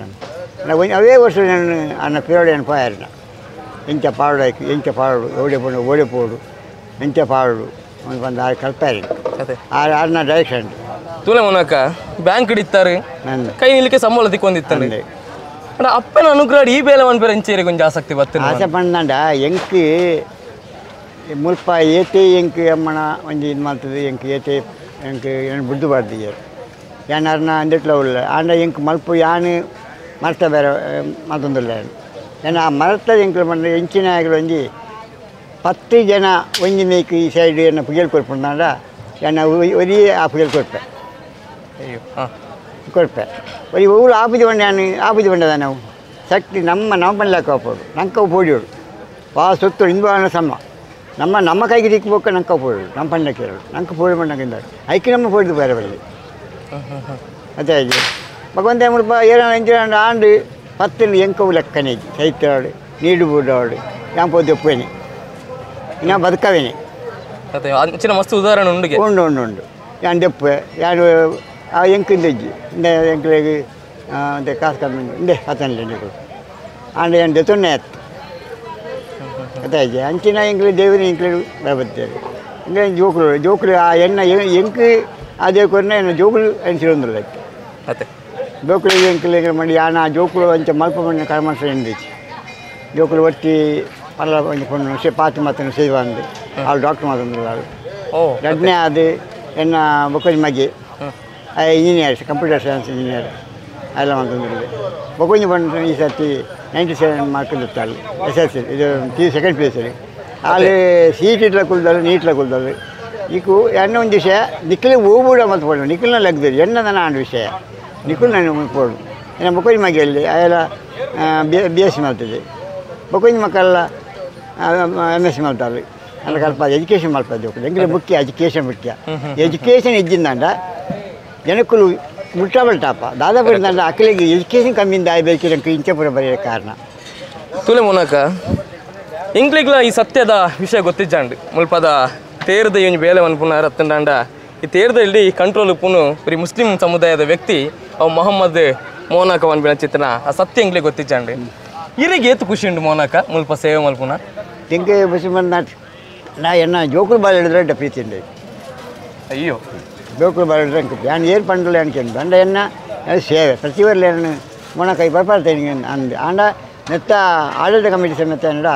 ಒಂಜಿ ಅವೇ ವರ್ಷ ನಾನು ಅನ್ನ ಪಿರೋಡು ಏನು ಪಾಯಾರಿನ ಎಂಚ ಪಾಡು ಆಯ್ತು ಎಂಚ ಪಾಡು ಓಡಿ ಪೋಡು ಓಡಿ ಪೋಡು ಎಂಚ ಪಾಡು ಒಂದು ಬಂದು ಆರು ಕಲ್ಪಾರಿ ಆರು ಆರನ ಡೈರೆಕ್ಷನ್ ತೂಲೆ ಮೊನಕ ಬ್ಯಾಂಕ್ ಹಿಡಿತಾರೆ ಕೈ ನಿಲ್ಲಕ್ಕೆ ಸಂಬಳ ತಿಕ್ಕೊಂದಿತ್ತಾನೆ ಅಣ್ಣ ಅಪ್ಪನ ಅನುಗ್ರಹ ಈ ಬೇಲೆ ಮನ್ಪೇರು ಎಂಚೇರಿ ಕೊಂಚ ಆಸಕ್ತಿ ಬರ್ತದೆ ಆಸೆ ಪಂಡ ಎಂಕ್ ಮುಲ್ಪ ಏತೆ ಎಂಕ್ ಅಮ್ಮನ ಒಂಜಿ ಇದು ಮಾಡ್ತದೆ ಎಂಕ್ ಏತೆ ಎಂಕ್ ಏನು ಬುಡ್ದು ಬಾರ್ದಿಯರು ಯಾನ್ ಅರ್ನ ಅಂದಿಟ್ಲ ಉಲ್ಲ ಆಂಡ ಎಂಕ್ ಮಲ್ಪು ಯಾನ್ ಮರ್ತ ಬೇರೆ ಮತ್ತೊಂದಿಲ್ಲ ಯಾನ್ ಆ ಮರತ ಎಂಕ್ಲು ಬಂದ ಎಂಚಿನ ಒಂಜಿ 10 ಜನ ಒಂಜಿ ಮೇಕ್ ಈ ಸೈಡ್ ಎನ್ನ ಪುಗೆಲ್ ಕೊರ್ಪುಂಡಾಂಡ ಎನ್ನ ಒರಿ ಆಪುಜಲ್ ಕೊರ್ಪೆ ಕೊರ್ಪೆ ಒರಿ ಒವ್ಲು ಆಪುಜಿ ಬಂಡೆ ನಾನು ಆಪುಜಿ ಬಂಡದ ನಾವು ಶಕ್ತಿ ನಮ್ಮ ನಮ್ಮ ಪಂಡ್ಲಾಕ ಆಪೋಡು ನಂಕ ಪೋಡಿಯೋಡು ವಾ ಸುತ್ತು ಹಿಂದೂ ಸಮ ನಮ್ಮ ನಮ್ಮ ಕೈಗೆ ದಿಕ್ಕಬೋಕ ನಂಕ ಪೋಡು ನಮ್ಮ ಪಂಡ್ಲಕ್ಕೆ ಹೇಳು ನಂಕ ಪೋಡಿ ಬಂಡಂಗಿಂದ ಐಕ್ಕೆ ನಮ್ಮ ಪೋಡಿದು ಬೇರೆ ಬರಲಿ ಅದೇ ಆಗಿ ಭಗವಂತ ಮುಲ್ಪ ಏಳು ಅಂಚು ಆಂಡು ಪತ್ತಿನ ಎಂಕವು ಲೆಕ್ಕನೆ ಸೈತಾಡು ನೀಡು ಬೂಡಾಡು ಯಾನ್ ಪೋದು ಒಪ್ಪೇನೆ ನಾ ಬದುಕವೇನೆ ಅಂಚಿನ ಮಸ್ತ್ ಉದಾಹರಣೆ ಉಂಡು ಉಂಡು ಉಂಡು ಉಂಡು ಯಾನ್ ದೆಪ್ಪೆ ಯಾನು ಆ ಎಂಕಿಂದಜ್ಜಿ ಇಂದೆ ಎಂಕ್ಲೆಗ್ ಅಂತೆ ಕಾಸು ಕಮ್ಮಿ ಇಂದೆ ಅತನ್ಲೆ ನೀವು ಆಂಡ ಏನು ದೆತೊನ್ನೆ ಆಯ್ತು ಅದಾಗಿ ಅಂಚಿನ ಎಂಕ್ಲೆ ದೇವರ ಎಂಕ್ಲೆ ಬರ್ತೇವೆ ಅಂದರೆ ಜೋಕುಲು ಜೋಕುಲು ಆ ಎಣ್ಣ ಎಂಕ್ ಅದೇ ಕೊರ್ನ ಎಣ್ಣ ಜೋಕುಲು ಎಣ್ಸಿರೊಂದಿಲ್ಲ ಅತ್ತೆ ಜೋಕುಲು ಎಂಕ್ಲೆ ಮಾಡಿ ಯಾನ ಜೋಕುಲು ಅಂಚ ಮಲ್ಪ ಮಣ್ಣ ಕರ್ಮಸ ಎಂದಿಚ್ಚಿ ಜೋಕುಲು ಒಟ್ಟಿ ಪಲ್ಲ ಒಂಜಿ ಪೊಣ್ಣು ಸೆ ಪಾತಿ ಮಾತನ್ನು ಸೇವಾ ಅಂದು ಅವಳು ಡಾಕ್ಟ್ರ್ ಮಾತಂದ್ರೆ ಅವಳು ಎರಡನೇ ಅದು ಎನ್ನ ಬೊಕ್ಕೊಂಜಿ ಮಗೆ engineer computer science engineer ಎಲ್ಲ ಅಂತಂದ್ರೆ ಬೊಕ್ಕೊಂಜಿ ಪೊಣ್ಣು ಈ ಸರ್ತಿ 97 ಮಾರ್ಕ್ ಇರ್ತಾಳೆ S L C ಇದು P U second P U C ಅಲ್ಲಿ ಸಿ ಟಿ ಕುಲ್ದಾಳು ನೀಟ್ಲ ಕುಲ್ದಾಳು ಈಕು ಎಣ್ಣ ಒಂದು ವಿಷಯ ನಿಖಿಲ್ ಹೂಬೂಡ ಮತ್ತು ಪೋಡು ನಿಖಿಲ್ನ ಲಗ್ದಿರಿ ಎಣ್ಣದನ ಆಂಡ್ ವಿಷಯ ನಿಖಿಲ್ ನಾನು ಪೋಡು ಎನ್ನ ಬೊಕ್ಕೊಂಜಿ ಮಗೆಯಲ್ಲಿ ಅವೆಲ್ಲ B S C ಮಾಡ್ತಿದ್ದೆ ಬೊಕ್ಕೊಂಜಿ ಮಕ್ಕಳೆಲ್ಲ M S C ಮಾಡ್ತಾರೆ ಅಲ್ಲ ಕಲ್ಪ ಎಜುಕೇಷನ್ ಮಾಡ್ತಾ ಎಂಗ್ರೆ ಮುಖ್ಯ ಎಜುಕೇಷನ್ ಮುಖ್ಯ ಎಜುಕೇಷನ್ ಇದ್ದಿಂದಂಡ ಜನಕ್ಕೂ ಮುಟ್ಟ ಬಲ್ಟಾಪ ದಾದಾ ಬಡಿದಂಡ ಅಕ್ಕಲಿಗೆ ಎಜುಕೇಷನ್ ಕಮ್ಮಿಂದ ಆಗಬೇಕು ನಂಗೆ ಇಂಚಪುರ ಬರೆಯೋ ಕಾರಣ ತುಲೆ ಮೊನಕ ಇಂಗ್ಲಿಗ್ಲ ಈ ಸತ್ಯದ ವಿಷಯ ಗೊತ್ತಿಜ್ಜಾಂಡ್ ಮುಲ್ಪದ ತೇರ್ದ ಇವನು ಬೇಲೆ ಅನ್ಪುನಾರ ಅತ್ತಂಡಾಂಡ ಈ ತೇರ್ದ ಇಲ್ಲಿ ಕಂಟ್ರೋಲ್ ಉಪ್ಪುನು ಬರೀ ಮುಸ್ಲಿಂ ಸಮುದಾಯದ ವ್ಯಕ್ತಿ ಅವು ಮೊಹಮ್ಮದ್ ಮೋನಾಕ ವನ್ಬಿನ ಚಿತ್ರನ ಆ ಸತ್ಯ ಇಂಗ್ಲಿಗೆ ಗೊತ್ತಿಜ್ಜಾಂಡ್ ಇರಿಗೆ ಏತು ಖುಷಿ ಉಂಟು ಮೋನಾಕ ಮುಲ್ಪ ಸೇವೆ ಮಲ್ಪುನ ತಿಂಕೆ ಬಸ್ ನಾ ಎನ್ನ ಜೋಕುಲು ಬಾಲ್ ಹಿಡಿದ್ರೆ ಅಡ್ಡ ಪ್ರೀತಿ ಉಂಡು ಅಯ್ಯೋ ಜೋಕುಲು ಬಾಲ್ ಹಿಡಿದ್ರೆ ಅಂಕ ನಾನು ಏರು ಪಂಡಲು ಅನ್ಕೊಂಡು ಅಂಡ ಎನ್ನ ಸೇವೆ ಪ್ರತಿ ವರ್ಷ ಏನು ಮೊಣಕೈ ಬರ್ಪಾಡ್ತೇನೆ ಅಂದು ಆಂಡ ನೆತ್ತ ಆಡಳಿತ ಕಮಿಟಿ ಸಮೇತ ಏನಡ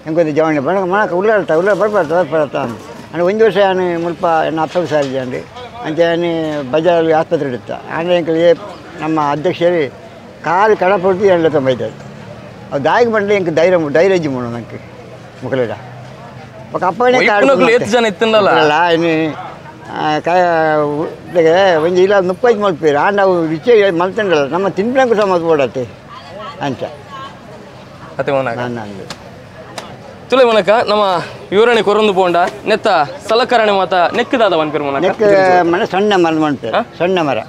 ಎಂಕೊಂದು ಜವಣಿ ಬಣ ಮೊಣಕ ಉಳ್ಳಾಡ್ತಾ ಉಳ್ಳ ಬರ್ಪಾಡ್ತಾ ಬರ್ಪಾಡ್ತಾ ಅಂದು ಅಂಡ್ ಒಂದು ವರ್ಷ ನಾನು ಮುಲ್ಪ ಎನ್ನ ಅಪ್ಪ ಸಾರಿಗೆ ಅಂಡು ಅಂಚೆ ನಾನು ಬಜಾರಲ್ಲಿ ಆಸ್ಪತ್ರೆ ಇಡುತ್ತ ಆಂಡ ಎಂಕಲಿಗೆ ನಮ್ಮ ಅಧ್ಯಕ್ಷರು ಕಾಲು ಕಡಪೊಡ್ದು ಎಲ್ಲ ತೊಂಬೈತಾರೆ ಅವು ದಾಯಿಗೆ ಬಂದರೆ ಎಂಕ ಧೈರ್ಯ ಧೈರ್ಯ ಮೋಣ ನಂಗೆ ಮುಖಲೇಡ ఒక ಅಪ್ಪನೇ ಏತ್ ಜನ ಇತ್ತಲ್ಲ ಇನ್ನು ಒಂಜಿ ಇಲ್ಲ ಮುಪ್ಪೈದು ಮಲ್ಪೇರು ಆಂಡ ಅವು ವಿಚಯ ಮಲ್ತಂಡಲ್ಲ ನಮ್ಮ ತಿನ್ಪಂಕು ಸಹ ಮಲ್ಪೋಡತ್ತೆ ಅಂಚ ಅತ್ತೆ ಮೋನಕ ತುಲೆ ಮೋನಕ ನಮ್ಮ ವಿವರಣೆ ಕೊರೊಂದು ಪೋಂಡ ನೆತ್ತ ಸಲಕರಣೆ ಮಾತ ನೆಕ್ಕದಾದ ವನ್ಪೇರು ಮೋನಕ ನೆಕ್ ಮನೆ ಸಣ್ಣ ಮರ ಮನ್ಪೇರು ಸಣ್ಣ ಮರ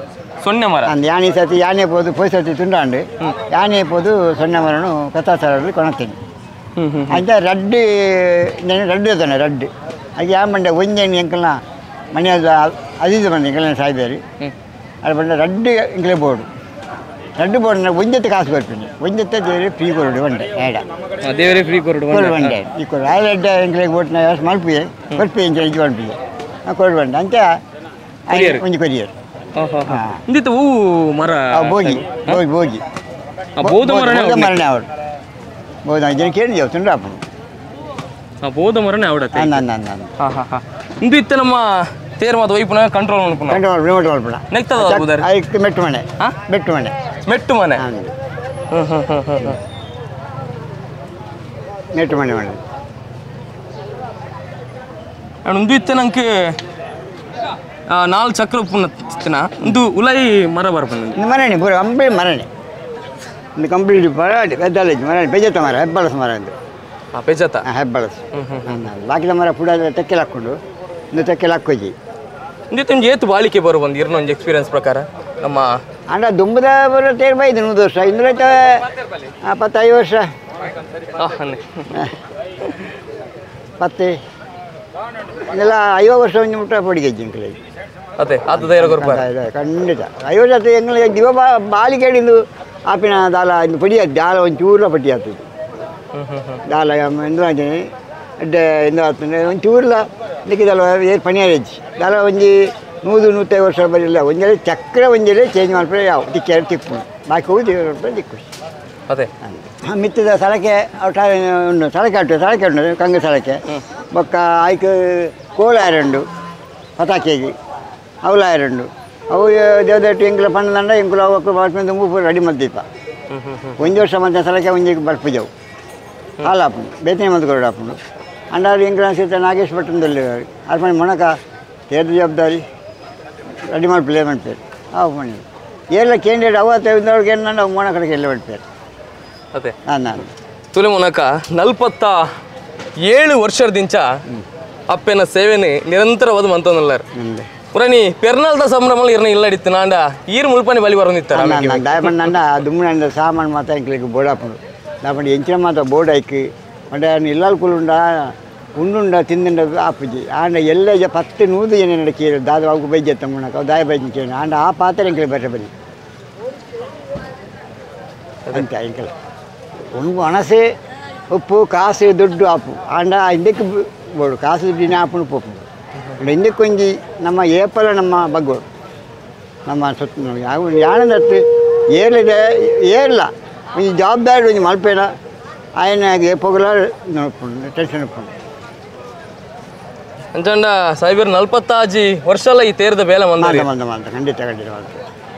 ಸೊನ್ನೆ ಮರ ಅಂದ್ ಯಾನೆ ಸತಿ ಯಾನೆ ಪೋದು ಪೋಯ್ ಸತಿ ತುಂಡಾಂಡು ಯಾನೆ ಪೋದು ಸಣ್ಣ ಮರನು ಕಥಾಸಾರಲ್ಲಿ ಕೊಣತೀನಿ ಅಂಚ ರಡ್ಡು ರಡ್ಡು ಇರ್ತಾನೆ ರಡ್ಡು ಅದು ಯಾ ಮಂಡೆ ಒಂಜೆಣ್ಣೆ ಎಂಕಲ್ನ ಮನೆಯದ ಅದೀದು ಬಂದ ಎಂಕಲ್ನ ಸಾಯ್ಬೇರಿ ಅದು ಬಂಡ ರಡ್ಡು ಎಂಕಲೆ ಬೋರ್ಡು ರಡ್ಡು ಬೋರ್ಡ್ ಒಂಜೆತ್ತೆ ಕಾಸು ಬರ್ತೀನಿ ಒಂಜೆತ್ತೆ ದೇವರೇ ಫ್ರೀ ಕೊರಡು ಬಂಡೆ ಏಡ ದೇವರೇ ಫ್ರೀ ಕೊರಡು ಕೊರಡು ಬಂಡೆ ಈ ಕೊರಡು ಆ ರಡ್ಡ ಎಂಕಲೆಗೆ ಬೋಟ್ನ ಮಲ್ಪಿಗೆ ಕೊರ್ಪಿ ಎಂಚ ಇಂಚ ಮಲ್ಪಿಗೆ ಕೊರಡು ಬಂಡೆ ಅಂಚ ಒಂಜಿ ಕೊರಿಯರ್ ಇಂದಿತ್ತು ಹೂ ಮರ ಬೋಗಿ ಬೋಗಿ ಬೋಗಿ ಬೋಧ ಮರಣ ಅವಳು ಬೋಧ ಜನ ಕೇಳಿದೆವು ತುಂಡ್ರಾಪು ಬೋಧ ಮರಣ ಅವಡತ್ತೆ ಇಂದು ಇತ್ತ ನಮ್ಮ ತೇರ್ ಮಾತು ಒಯ್ಪುನ ಕಂಟ್ರೋಲ್ ಮಲ್ಪುನ ಕಂಟ್ರೋಲ್ ರಿಮೋಟ್ ಮಲ್ಪುನ ನೆಕ್ತದ ಬುದಾರಿ ಐಕ್ ಮೆಟ್ಟು ಮನೆ ಮೆಟ್ಟು ಮನೆ ಮೆಟ್ಟು ಮನೆ ಮೆಟ್ಟು ಮನೆ ಮನೆ ಇಂದು ಇತ್ತ ನಂಗೆ ನಾಲ್ ಚಕ್ರ ಉಪ್ಪುನ ಇಂದು ಉಲೈ ಮರ ಬರ್ಪುನ ಮರಣಿ ಪೂರ ಕಂಪ್ಲೀಟ್ ಮರಣಿ ಒಂದು ಕಂಪ್ಲೀಟ್ ಪೆದ್ದಾಲೇಜ್ ಮರ ಪೆಜತ್ತ ಮರ ಹೆಬ್ಬಳಸ್ ಮರ ಒಂದು ಪೆಜತ್ತ ಹೆಬ್ಬಳಸ್ ಬಾಕಿದ ಮರ ಪುಡ ತೆಕ್ಕೆಲ್ ಹಾಕ್ಕೊಂಡು ಒಂದು ತೆಕ್ಕೆಲ್ ಹಾಕೋಜಿ ಇಂದಿತ್ತು ನಿಮ್ಗೆ ಏತು ಬಾಳಿಕೆ ಬರುವ ಒಂದು ಇರ್ನ ಒಂದು ಎಕ್ಸ್ಪೀರಿಯನ್ಸ್ ಪ್ರಕಾರ ನಮ್ಮ ಅಂಡ ದುಂಬದ ಬರೋ ತೇರ್ ಬೈದು 100 ವರ್ಷ ಇಂದ್ರೆ 25 ವರ್ಷ ಪತ್ತೆ ಇದೆಲ್ಲ 50 ವರ್ಷ ಒಂದು ಮುಟ್ಟ ಪಡಿಗೆ ಎಂಕಲಿಗೆ ಅದೇ ಆತ ಧೈರ್ಯ ಕೊರ್ಪ ಖಂಡಿತ 50 ವರ್ಷ ಎಂಗಳಿಗೆ ದಿವ ಬಾಲಿಗೆ ಹಿಡಿದು ಆಪಿನ ದಾಲ ಇಂದು ಪಡಿ ದಾಲ ಒಂದು ಚೂರ್ಲ ಪಟ್ಟಿ ಆಗ್ತದೆ ದಾಲ ಇಂದು ಅಂಚನೆ ಎಡ್ಡೆ ಇಂದು ಆಗ್ತದೆ ಒಂದು ಚೂರ್ಲ ಇದಕ್ಕೆ ದಾಲ ಏರು ಪಣಿಯಾರೆಜ್ಜಿ ದಾಲ ಒಂಜಿ 100 150 ವರ್ಷ ಬರಿಲ್ಲ ಒಂಜೆಲೆ ಚಕ್ರ ಒಂಜೆಲೆ ಚೇಂಜ್ ಮಾಡ್ತಾರೆ ಯಾವ ತಿಕ್ಕಿ ತಿಕ್ಕು ಬಾಕಿ ಹೋಗಿ ರೂಪಾಯಿ ದಿಕ್ಕು ಅದೇ ಮಿತ್ತದ ಸಳಕೆ ಉಂಡು ಸಳಕೆ ಉಂಟು ಸಳಕೆ ಉಂಟು ಕಂಗ ಸಳಕೆ ಬೊಕ್ಕ ಆಯ್ಕೆ ಕೋಳ ಆರುಂಡು ಪತಾಕೆಗೆ ಅವಲ ಆರುಂಡು ಅವು ದೇವದಟ್ಟಿ ಎಂಕುಲ ಪಣ್ಣದಂಡ ಎಂಕುಲ ಅವು ಬಾಟ್ಮೇಲೆ ತುಂಬು ರೆಡಿ ಮಲ್ದೀಪ ಒಂದು ವರ್ಷ ಮಂತ ಸಲಕೆ ಒಂಜಿ ಬರ್ಪುಜವು ಹಾಲು ಆಪುಂಡು ಬೇತನೆ ಮಂತ್ ಕೊರಡು ಆಪುಂಡು ಅಂಡ ಎಂಕುಲ ಸೀತ ನಾಗೇಶ್ ಭಟ್ಟಂದಲ್ಲಿ ಅರ್ಪಣೆ ಮೊಣಕ ತೇರ್ದ ಜವಾಬ್ದಾರಿ ರೆಡಿ ಮಾಡಿ ಮಾಡ್ಪೇರು ಅವು ಮನೆ ಏರ್ಲ ಕೇಂದ್ರ ಅವ ತೆಗೆದವ್ರಿಗೆ ನಾವು ಮೋಣ ಕಡೆಗೆ ಎಲ್ಲ ಮಾಡ್ಪೇರು ಅದೇ ನಾನು ತುಲೆ ಮುನಕ 47 ವರ್ಷದಿಂಚ ಅಪ್ಪನ ಸೇವೆನೆ ನಿರಂತರವಾದ ಮಂತೊಂದುಲ್ಲಾರ್ ಪುರಾಣಿ ಪೆರ್ನಾಲ್ದ ಸಂಭ್ರಮ ಇರ್ನ ಇಲ್ಲಡಿತ್ತು ನಾಂಡ ಈರ್ ಮುಲ್ಪನಿ ಬಲಿ ಬರೋದಿತ್ತಾರ ದಾಯಪಂಡ ದುಮ್ಮನ ಸಾಮಾನು ಮಾತ್ರ ಎಂಕ್ಲಿಗೆ ಬೋರ್ಡ್ ಹಾಪುಂಡು ದಾಪಂಡ ಎಂಚಿನ ಮಾತ್ರ ಬೋರ್ಡ್ ಹಾಕಿ ಪಂಡ ಇಲ್ಲಾಲ್ ಕುಲುಂಡ ಉಂಡುಂಡ ತಿಂದುಂಡ ಆಪುಜಿ ಆಂಡ ಎಲ್ಲ 10-100 ಜನ ಕೇಳಿ ದಾದ ಅವು ಬೈಜತ್ತ ಮುಣಕ ದಾಯ ಬೈಜ ಕೇಳಿ ಆಂಡ ಆ ಪಾತ್ರ ಎಂಕ್ಲೆ ಬರ್ರೆ ಬನ್ನಿ ಅಂತ ಎಂಕಲ ಉಂಡು ಹಣಸೆ ಉಪ್ಪು ಕಾಸು ದುಡ್ಡು ಆಪು ಆಂಡ ಇಂದಕ್ಕೆ ಬೋಡು ಕಾಸು ದುಡ್ಡಿನ ಆಪುಂಡು ಪೋಪು ಇಂದಕ್ಕೆ ಕೊಂಜಿ ನಮ್ಮ ಏಪಲ ನಮ್ಮ ಬಗ್ಗೋಡು ನಮ್ಮ ಸುತ್ತ ಯಾವ ಯಾಣದತ್ತು ಏರ್ಲಿದೆ ಏರ್ಲ ಒಂಜಿ ಜವಾಬ್ದಾರಿ ಒಂಜಿ ಮಲ್ಪೇಡ ఆయన ಏಪೋಗಲ ಟೆನ್ಷನ್ ಉಪ್ಪುಂಡು ಅಂಚಂಡ ಸಾಹೇಬರು 45 ವರ್ಷಲ ಈ ತೇರದ ಬೇಲೆ ಮಂದ ಮಂದ ಮಂದ ಖಂಡಿತ ಖಂಡಿತ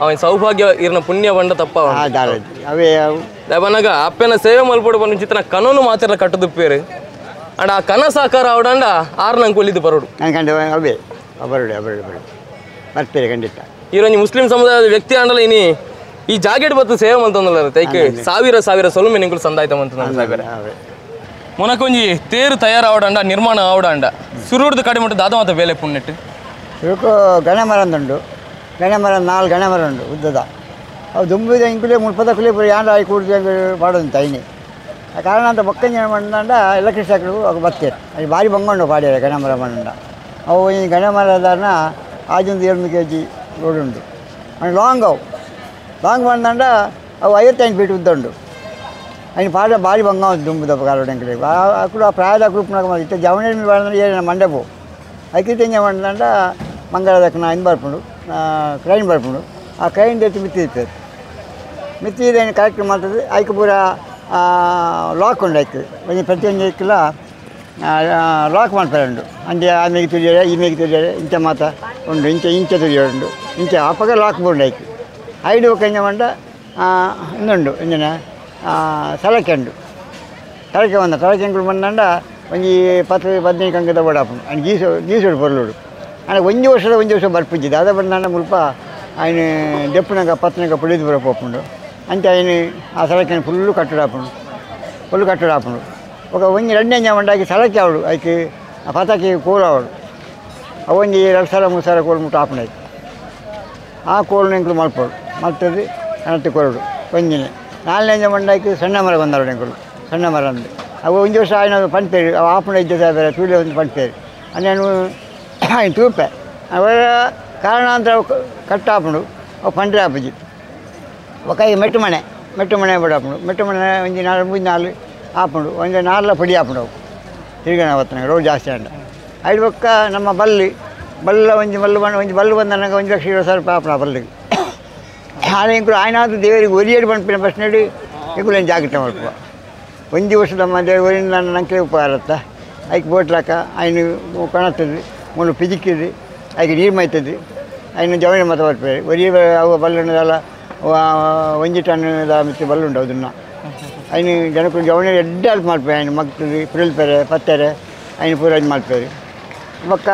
ಅವನ ಸೌಭಾಗ್ಯ ಇರ್ನ ಪುಣ್ಯ ಬಂಡ ತಪ್ಪ ಅವೇ ದಯಬನಗ ಅಪ್ಪನ ಸೇವೆ ಮಲ್ಪಡು ಬಂದು ಚಿತ್ತನ ಕನೋನು ಮಾತ್ರ ಕಟ್ಟದುಪ್ಪೇರು ಅಂಡ ಆ ಕನ ಸಾಕಾರ ಅವಡಂಡ ಆರು ನಂಗೆ ಒಲಿದು ಬರೋಡು ಅವೇ ಬರೋಡು ಬರೋಡು ಬರೋಡು ಬರ್ತೀರಿ ಖಂಡಿತ ಈರೊಂಜಿ ಮುಸ್ಲಿಂ ಸಮುದಾಯದ ವ್ಯಕ್ತಿ ಆಂಡಲ ಇನಿ ಈ ಜಾಗೆಟ್ ಬತ್ತು ಸೇವೆ ಮಂತೊಂದಲ್ಲ ತೈಕ್ ಸಾವಿರ ಸಾವಿರ ಸೊಲುಮೆ ನಿಂಗಳು ಸಂದಾಯ್ತ ಮಂತ ಸಾಹೇಬರ ಮೊನಕೊಂಜಿ ತೇರು ತಯಾರಾವಡಂಡ ನಿರ್ಮಾಣ ಆವಡಂಡ ಸುರುಡ್ದು ಕಡಿಮೆ ಉಂಟು ದಾದ ಮಾತ ಬೇಲೆ ಪುಣ್ಯಟ್ಟು ಸುರುಕು ಗಣಮರ ಉಂಟು ಗಣಮರ 4 ಗಣಮರ ಉಂಟು ಉದ್ದದ ಅವು ದುಂಬಿದ ಇಂಕುಲೇ ಮುಲ್ಪದ ಕುಲೇ ಪೂರ ಯಾಂಡ ಆಯಿ ಕೂಡ್ದು ಪಾಡೋದು ಐನಿ ಆ ಕಾರಣ ಅಂತ ಬೊಕ್ಕಂಜ ಮಂಡ ಎಲೆಕ್ಟ್ರಿಕ್ ಸಾಕಲು ಅವು ಬತ್ತೇರು ಅಲ್ಲಿ ಭಾರಿ ಬಂಗೊಂಡು ಪಾಡ್ಯಾರ ಗಣಮರ ಮಂಡ ಅವು ಈ ಗಣಮರದಾರನ ಆಜೊಂದು 7 kg road ಉಂಟು ಲಾಂಗ್ ಅವು ಲಾಂಗ್ ಬಂದಂಡ ಅವು 58 ಫೀಟ್ ಉದ್ದ ಉಂಟು ఆయన ಪಾಡ ಭಾರಿ ಬಂಗ ದುಂಬುದ ಕಾಲೋಡು ಅಕ್ಕಳು ಆ ಪ್ರಾಯದ ಗ್ರೂಪ್ನಾಗ ಇತ್ತ ಜವಣಿ ಬಾಳ ಮಂಡಪು ಐಕಿತ ಮಂಡಂಡ ಮಂಗಳದಕ್ಕೆ ನಾ ಇದು ಬರ್ಪುಂಡು ಕ್ರೈನ್ ಬರ್ಪುಂಡು ಆ ಕ್ರೈನ್ ಎತ್ತಿ ಮಿತ್ತಿ ಇರ್ತದೆ ಮಿತ್ತಿ ಏನು ಕರೆಕ್ಟ್ ಮಾಡ್ತದೆ ಐಕ್ ಪೂರ ಲಾಕ್ ಉಂಡು ಐಕ್ ಒಂಜಿ ಪ್ರತಿಯೊಂದು ಐಕ್ಲ ಲಾಕ್ ಮಾಡ್ತಾರೆ ಉಂಡು ಅಂಚೆ ಆ ಮೇಗೆ ತುರಿಯಾರೆ ಈ ಮೇಗೆ ತುರಿಯಾರೆ ಇಂಚ ಮಾತ ಉಂಡು ಇಂಚ ಇಂಚ ತುರಿಯಾರೆ ಉಂಡು ಇಂಚ ಅಪ್ಪಗ ಲಾಕ್ ಬೋಂಡು ಐಕ್ ಐಡು ಒಕ್ಕಂಜ ಮಂಡ ಇನ್ನುಂಡು ಇಂಜಿನ ಸಲಕೆ ಉಂಡು ಸಲಕೆ ಬಂದ ಸಲಕೆ ಅಂಕುಲು ಬಂದಂಡ ಒಂಜಿ 10 15 ಕಂಕದ ಬೋಡಾಪುಂಡು ಅಂಡ್ ಗೀಸು ಗೀಸುಡು ಪೊರ್ಲುಡು ಅಂಡ ಒಂಜಿ ವರ್ಷದ ಒಂಜಿ ವರ್ಷ ಬರ್ಪುಜ್ಜಿ ದಾದ ಬಂದಂಡ ಮುಲ್ಪ ఆయన ದೆಪ್ಪುನಗ ಪತ್ತನಗ ಪುಳಿದು ಬರ ಪೋಪುಂಡು ಅಂಚೆ ఆయన ಆ ಸಲಕೆನ ಫುಲ್ಲು ಕಟ್ಟಡಾಪುಂಡು ಫುಲ್ಲು ಕಟ್ಟಡಾಪುಂಡು ఒక ಒಂಜಿ ಎರಡನೇ ಮಂಡಾಕಿ ಸಲಕೆ ಅವಳು ಐಕೆ ಆ ಪತಾಕಿ ಕೋಲು ಅವಳು ಅವೊಂಜಿ 2 ಸಾವಿರ 3 ಸಾವಿರ ಕೋಲು ಮುಟ್ಟು ಆಪುಂಡು ಐಕೆ ಆ ಕೋಲು ಎಂಕುಲು ಮಲ್ಪೋಡು ಮಲ್ತದೆ ಕಣತಿ ಕೊರಡು ಒಂಜಿನೇ ನಾಲ್ನೇ ಮಂಡಾಕಿ ಸಣ್ಣ ಮರ ಬಂದವರು ಎಂಕುಲು ಸಣ್ಣ ಮರ ಅಂದು ಅವು ಒಂಜಿ ವರ್ಷ ఆయన ಪಂಪೇರು ಅವು ಆಪುಂಡು ಇದ್ದ ಬೇರೆ ತೂಲೆ ಒಂದು ಪಂಪೇರು ನಾನು ఆయన ತೂಪೆ ಅವರ ಕಾರಣಾಂತರ ಕಟ್ಟಾಪುಂಡು ಅವು ಪಂಡ್ರೆ ಆಪುಜಿ ఒక ಮೆಟ್ಟು ಮನೆ ಮೆಟ್ಟು ಮನೆ ಬಿಡಾಪುಂಡು ಮೆಟ್ಟು ಮನೆ ಒಂಜಿ 4 3 4 ಆಪುಂಡು ಒಂಜಿ 4 ಪೊಡಿ ಆಪುಂಡು ಅವು ತಿರುಗಣ ಬತ್ತನ ರೋಡ್ ಜಾಸ್ತಿ ಅಂಡ ಐದು ಪಕ್ಕ ನಮ್ಮ ಬಲ್ಲಿ ಬಲ್ಲ ಒಂಜಿ ಬಲ್ಲು ಬಂದು ಒಂಜಿ ಬಲ್ಲು ಬಂದ ನನಗೆ 1,20,000 ರೂಪಾಯಿ ಆಪುಂಡು ಆ ಬಲ್ಲಿಗೆ ಆನೆ ಇಂಕುಲು ಆಯ್ನಾದ್ರು ದೇವರಿಗೆ ಒರಿಯೇಡು ಪನ್ಪಿನ ಪ್ರಶ್ನೆ ಇಂಕುಲು ಏನು ಜಾಗ್ರತೆ ಮಲ್ಪುವ ಒಂಜಿ ವರ್ಷದ ದೇವರು ಒರಿನ ನಂಗೆ ಉಪಕಾರ ಐಕ್ ಬೋಟ್ಲಾಕ ಆಯ್ನ ಕಾಣುತ್ತದೆ ಮುಳ್ಳು ಪಿಜಿಕ್ಕಿದೆ ಐಕೆ ನೀರು ಮೈತದೆ ಆಯ್ನ ಜವಳಿ ಮಾತ ಬರ್ಪೇರು ಒರಿಯ ಅವು ಬಲ್ಲುಂಡದಲ್ಲ ಒಂಜಿ ಟನ್ ಮಿತ್ತಿ ಬಲ್ಲುಂಡು ಅದನ್ನ ಆಯ್ನ ಜನಕ್ಕೂ ಜವಳಿ ಎಡ್ಡೆ ಅಲ್ಪ ಮಾಡ್ಪೇರು ಆಯ್ನ ಮಗ್ತದೆ ಪುರಿಲ್ಪೇರೆ ಪತ್ತೆರೆ ಆಯ್ನ ಪೂರ ಇದು ಮಾಡ್ಪೇರು ಬೊಕ್ಕ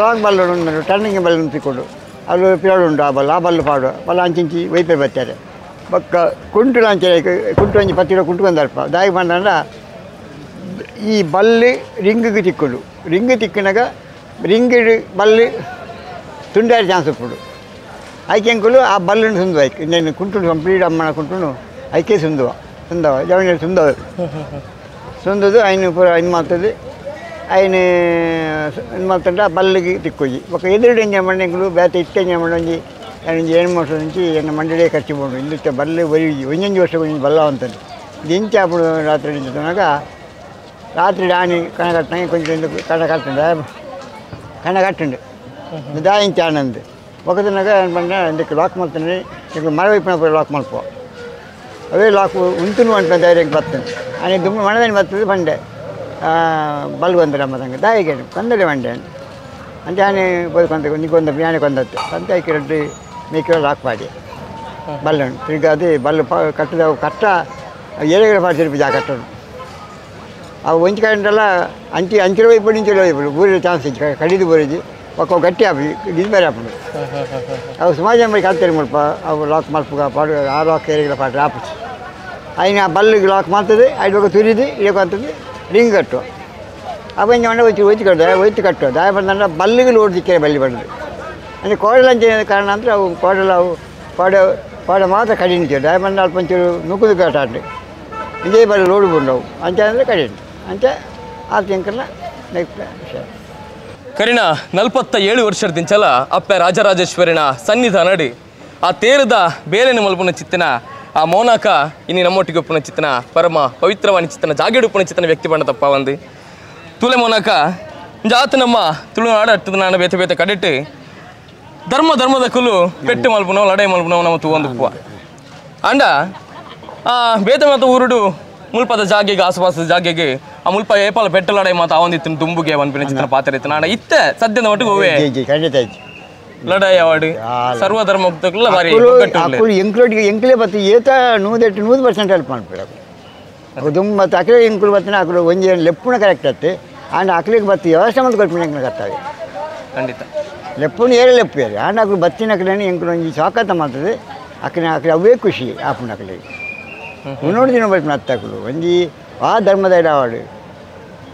ಲಾಂಗ್ ಬಲ್ಲು ಉಂಟು ಟರ್ನಿಂಗ್ ಬಲ್ಲು ತಿಕ್ಕೊಂಡು ಅಲ್ಲಿ ಪಿರಳು ಉಂಟು ಆ ಬಲ್ಲು ಆ ಬಲ್ಲು ಪಾಡು ಬಲ್ಲ ಅಂಚಿಂಚಿ ವೈಪೇರು ಬರ್ತಾರೆ ಬೊಕ್ಕ ಕುಂಟು ಅಂಚೆ ಕುಂಟು ಒಂಜಿ 10 ಕಿಲೋ ಕುಂಟು ಬಂದಲ್ಪ ದಾಯಿ ಬಂದಂಡ ಈ Ballu ರಿಂಗಿಗೆ ತಿಕ್ಕೊಂಡು ring ತಿಕ್ಕಿನಾಗ ring Ballu ತುಂಡಾರಿ chance ಉಪ್ಪುಂಡು ಐಕೆ ಅಂಕುಲು ಆ ಬಲ್ಲನ್ನು ಸುಂದುವ ಐಕೆ నేను ಕುಂಟು ಕಂಪ್ಲೀಟ್ ಅಮ್ಮನ ಕುಂಟುನು ಐಕೆ ಸುಂದುವ ಸುಂದವ ಜವಳಿ ಸುಂದವ ಸುಂದದು ఆయన ಪೂರ ಇದು ಮಾಡ್ತದೆ ఆయన ಇದು ಮಾಡ್ತಂಡ ಆ ಬಲ್ಲಿಗೆ ತಿಕ್ಕೋಜಿ ఒక ಎದುರುಡು ಎಂಜ ಮಂಡೆಂಕುಲು ಬೇತೆ ಇತ್ತೆ ಎಂಜ ಮಂಡೊಂಜಿ ಒಂಜಿ 7 ವರ್ಷ నుంచి ಎನ್ನ ಮಂಡಳಿಯೇ ಖರ್ಚು ಬೋಂಡು ಇಂದಿತ್ತ ಬಲ್ಲೆ ಒರಿ ಒಂಜೊಂಜಿ ವರ್ಷ ಒಂಜಿ ಬಲ್ಲ ಅಂತಂದು ಇದು ಇಂಚ ಆಪುಡು ರಾತ್ರಿ ಇಂಚನಾಗ ರಾತ್ರಿ ಆನಿ ಕಣ ಕಟ್ಟಂಗೆ కొంచెం ఎందుకు ಕಣ ಕಟ್ಟಂಡ ಕಣ ಕಟ್ಟಂಡು దా ಇಂಚ ಆನಂದ್ ఒకదినగా ఏమన్నా ఇందుకు లాక్ మల్తుంది ఇక్కడ మర వైపున పోయి లాక్ మల్పో అవే లాక్ ఉంటును అంటే ధైర్యం బతుంది అని దుమ్ము మనదని బతుంది పండే బల్గు వందరు అమ్మదంగా దాయిగాడు కొందరే వండే అంటే ఆయన పోయి కొంత నీకు కొంత ఆయన కొందరు అంతే ఇక్కడ మీకు లాక్ పాడి బల్లు తిరిగి అది బల్లు కట్టు కట్ట ఏడగడ పాడి తిరిపి ఆ కట్టను ఆ వంచికాయంటల్లా అంచి అంచెల వైపు నుంచి వైపు బూరి ఛాన్స్ ఇచ్చి కడిది బూరిది ಒಕ್ಕ ಗಟ್ಟಿ ಆಪಿ ಗಿಜ್ಬೇರೆ ಆಪುಂಡು ಅವು ಸುಮಾರು ಜನ ಬಳಿ ಕಲ್ತೇರಿ ಮುಲ್ಪ ಅವು ಲಾಕ್ ಮಲ್ಪುಗ ಪಾಡು ಆ ಲಾಕ್ ಏರಿಗಳ ಪಾಡ್ರೆ ಆಪುಜಿ ಐನ ಆ ಬಲ್ಲಿಗೆ ಲಾಕ್ ಮಾಡ್ತದೆ ಐದು ತುರಿದು ಇಡಕ್ಕೆ ಅಂತದ್ದು ರಿಂಗ್ ಕಟ್ಟುವ ಅವಂಜ ಮಂಡ ಒಯ್ತು ಒಯ್ತು ಕಟ್ಟುವ ಒಯ್ತು ಕಟ್ಟುವ ದಾಯ ಬಂದಂದ್ರೆ ಬಲ್ಲಿಗೆ ಲೋಡ್ ದಿಕ್ಕರೆ ಬಲ್ಲಿ ಬಂದು ಅಂದರೆ ಕೋಡಲಂಚೆ ಕಾರಣ ಅಂದರೆ ಅವು ಕೋಡಲ ಅವು ಕೋಡೆ ಕೋಡೆ ಮಾತ್ರ ಕಡಿಮೆ ದಾಯ ಬಂದ ಅಲ್ಪ ಒಂಚೂರು ನುಗ್ಗುದು ಕಟ್ಟಾಡ್ಲಿ ಇದೇ ಬಲ್ಲಿ ಲೋಡ್ ಬಂದವು ಅಂಚೆ ಅಂದರೆ ಕಡಿಮೆ ಅಂಚೆ ಆ ತಿಂಕಲ್ಲ ವಿಷಯ. ಕರಿಣ 47 ವರ್ಷದಿಂಚಲ ಅಪ್ಪೆ ರಾಜರಾಜೇಶ್ವರಿನ ಸನ್ನಿಧಾನಡಿ ಆ ತೇರದ ಬೇಲೆನ ಮಲ್ಪುನ ಚಿತ್ತನ ಆ ಮೌನಾಕ ಇನ್ನು ನಮ್ಮೊಟ್ಟಿಗೆ ಉಪ್ಪುನ ಚಿತ್ತನ ಪರಮ ಪವಿತ್ರವಾಣಿ ಚಿತ್ತನ ಜಾಗೆಡು ಉಪ್ಪುನ ಚಿತ್ತನ ವ್ಯಕ್ತಿ ಬಣ್ಣ ತಪ್ಪ ಒಂದು ತುಲೆ ಮೌನಾಕ ಜಾತ ನಮ್ಮ ತುಳುನಾಡು ಅಟ್ಟದ ನಾನು ಬೇತೆ ಬೇತೆ ಕಡೆಟ್ಟು ಧರ್ಮ ಧರ್ಮದ ಕುಲು ಪೆಟ್ಟು ಮಲ್ಪುನವು ಲಡಾಯಿ ಮಲ್ಪುನವು ನಮ್ಮ ತೂವೊಂದು ಉಪ್ಪುವ ಅಂಡ ಆ ಬೇತೆ ಮಾತ ಊರುಡು ಮುಲ್ಪದ ಜಾಗೆಗೆ ಆಸುಪಾಸದ ಜಾಗೆಗೆ ಆ ಮುಲ್ಪ ಏಪಾಲ ಪೆಟ್ಟು ಲಡಾಯಿ ಮಾತ ಆವಂದಿತ್ತು ದುಂಬುಗೆ ವನ್ಪಿನ ಚಿತ್ತನ ಪಾತ್ರ ಇತ್ತು ನಾನು ಇತ್ತೆ ಸದ್ಯದ ಮಟ್ಟಿಗೆ ಹೋವೆ ಲಡಾಯಿ ಅವಾಡು ಸರ್ವಧರ್ಮ ಬಾರಿ ಎಂಕ್ಲೋಟಿಗೆ ಎಂಕ್ಲೇ ಬತ್ತು ಏತ 100% ಹೆಲ್ಪ್ ಮಾಡ್ಬಿಡ ದುಂಬ ಮತ್ತು ಅಕ್ಲೆ ಎಂಕುಲು ಬತ್ತಿನ ಅಕಲು ಒಂಜಿ ಲೆಪ್ಪುನ ಕರೆಕ್ಟ್ ಆಯ್ತು ಆಂಡ್ ಅಕ್ಲಿಗೆ ಬತ್ತಿ ವ್ಯವಸ್ಥೆ ಮತ್ತು ಕೊಡ್ಪಿನ ಎಂಕ್ಲು ಕರ್ತಾವೆ ಖಂಡಿತ ಲೆಪ್ಪುನ ಏರೆ ಲೆಪ್ಪು ಏರಿ ಆಂಡ್ ಅಕಲು ಬತ್ತಿನ ಅಕ್ಲೇನೆ ಎಂಕುಲು ಒಂಜಿ ಶಾಖತ ಮಾಡ್ತದೆ ಅಕ್ಲೆ ಅಕ್ಲೆ ಅವೇ ಖುಷಿ ಆಪುನ ಅಕ್ಲಿಗೆ ಉನ್ನೋಡು ದಿನ ಬರ್ಪಿನ ಅತ್ತಕಲು ಒಂಜಿ ಆ ಧರ್ಮದ ಇಡವಾಡು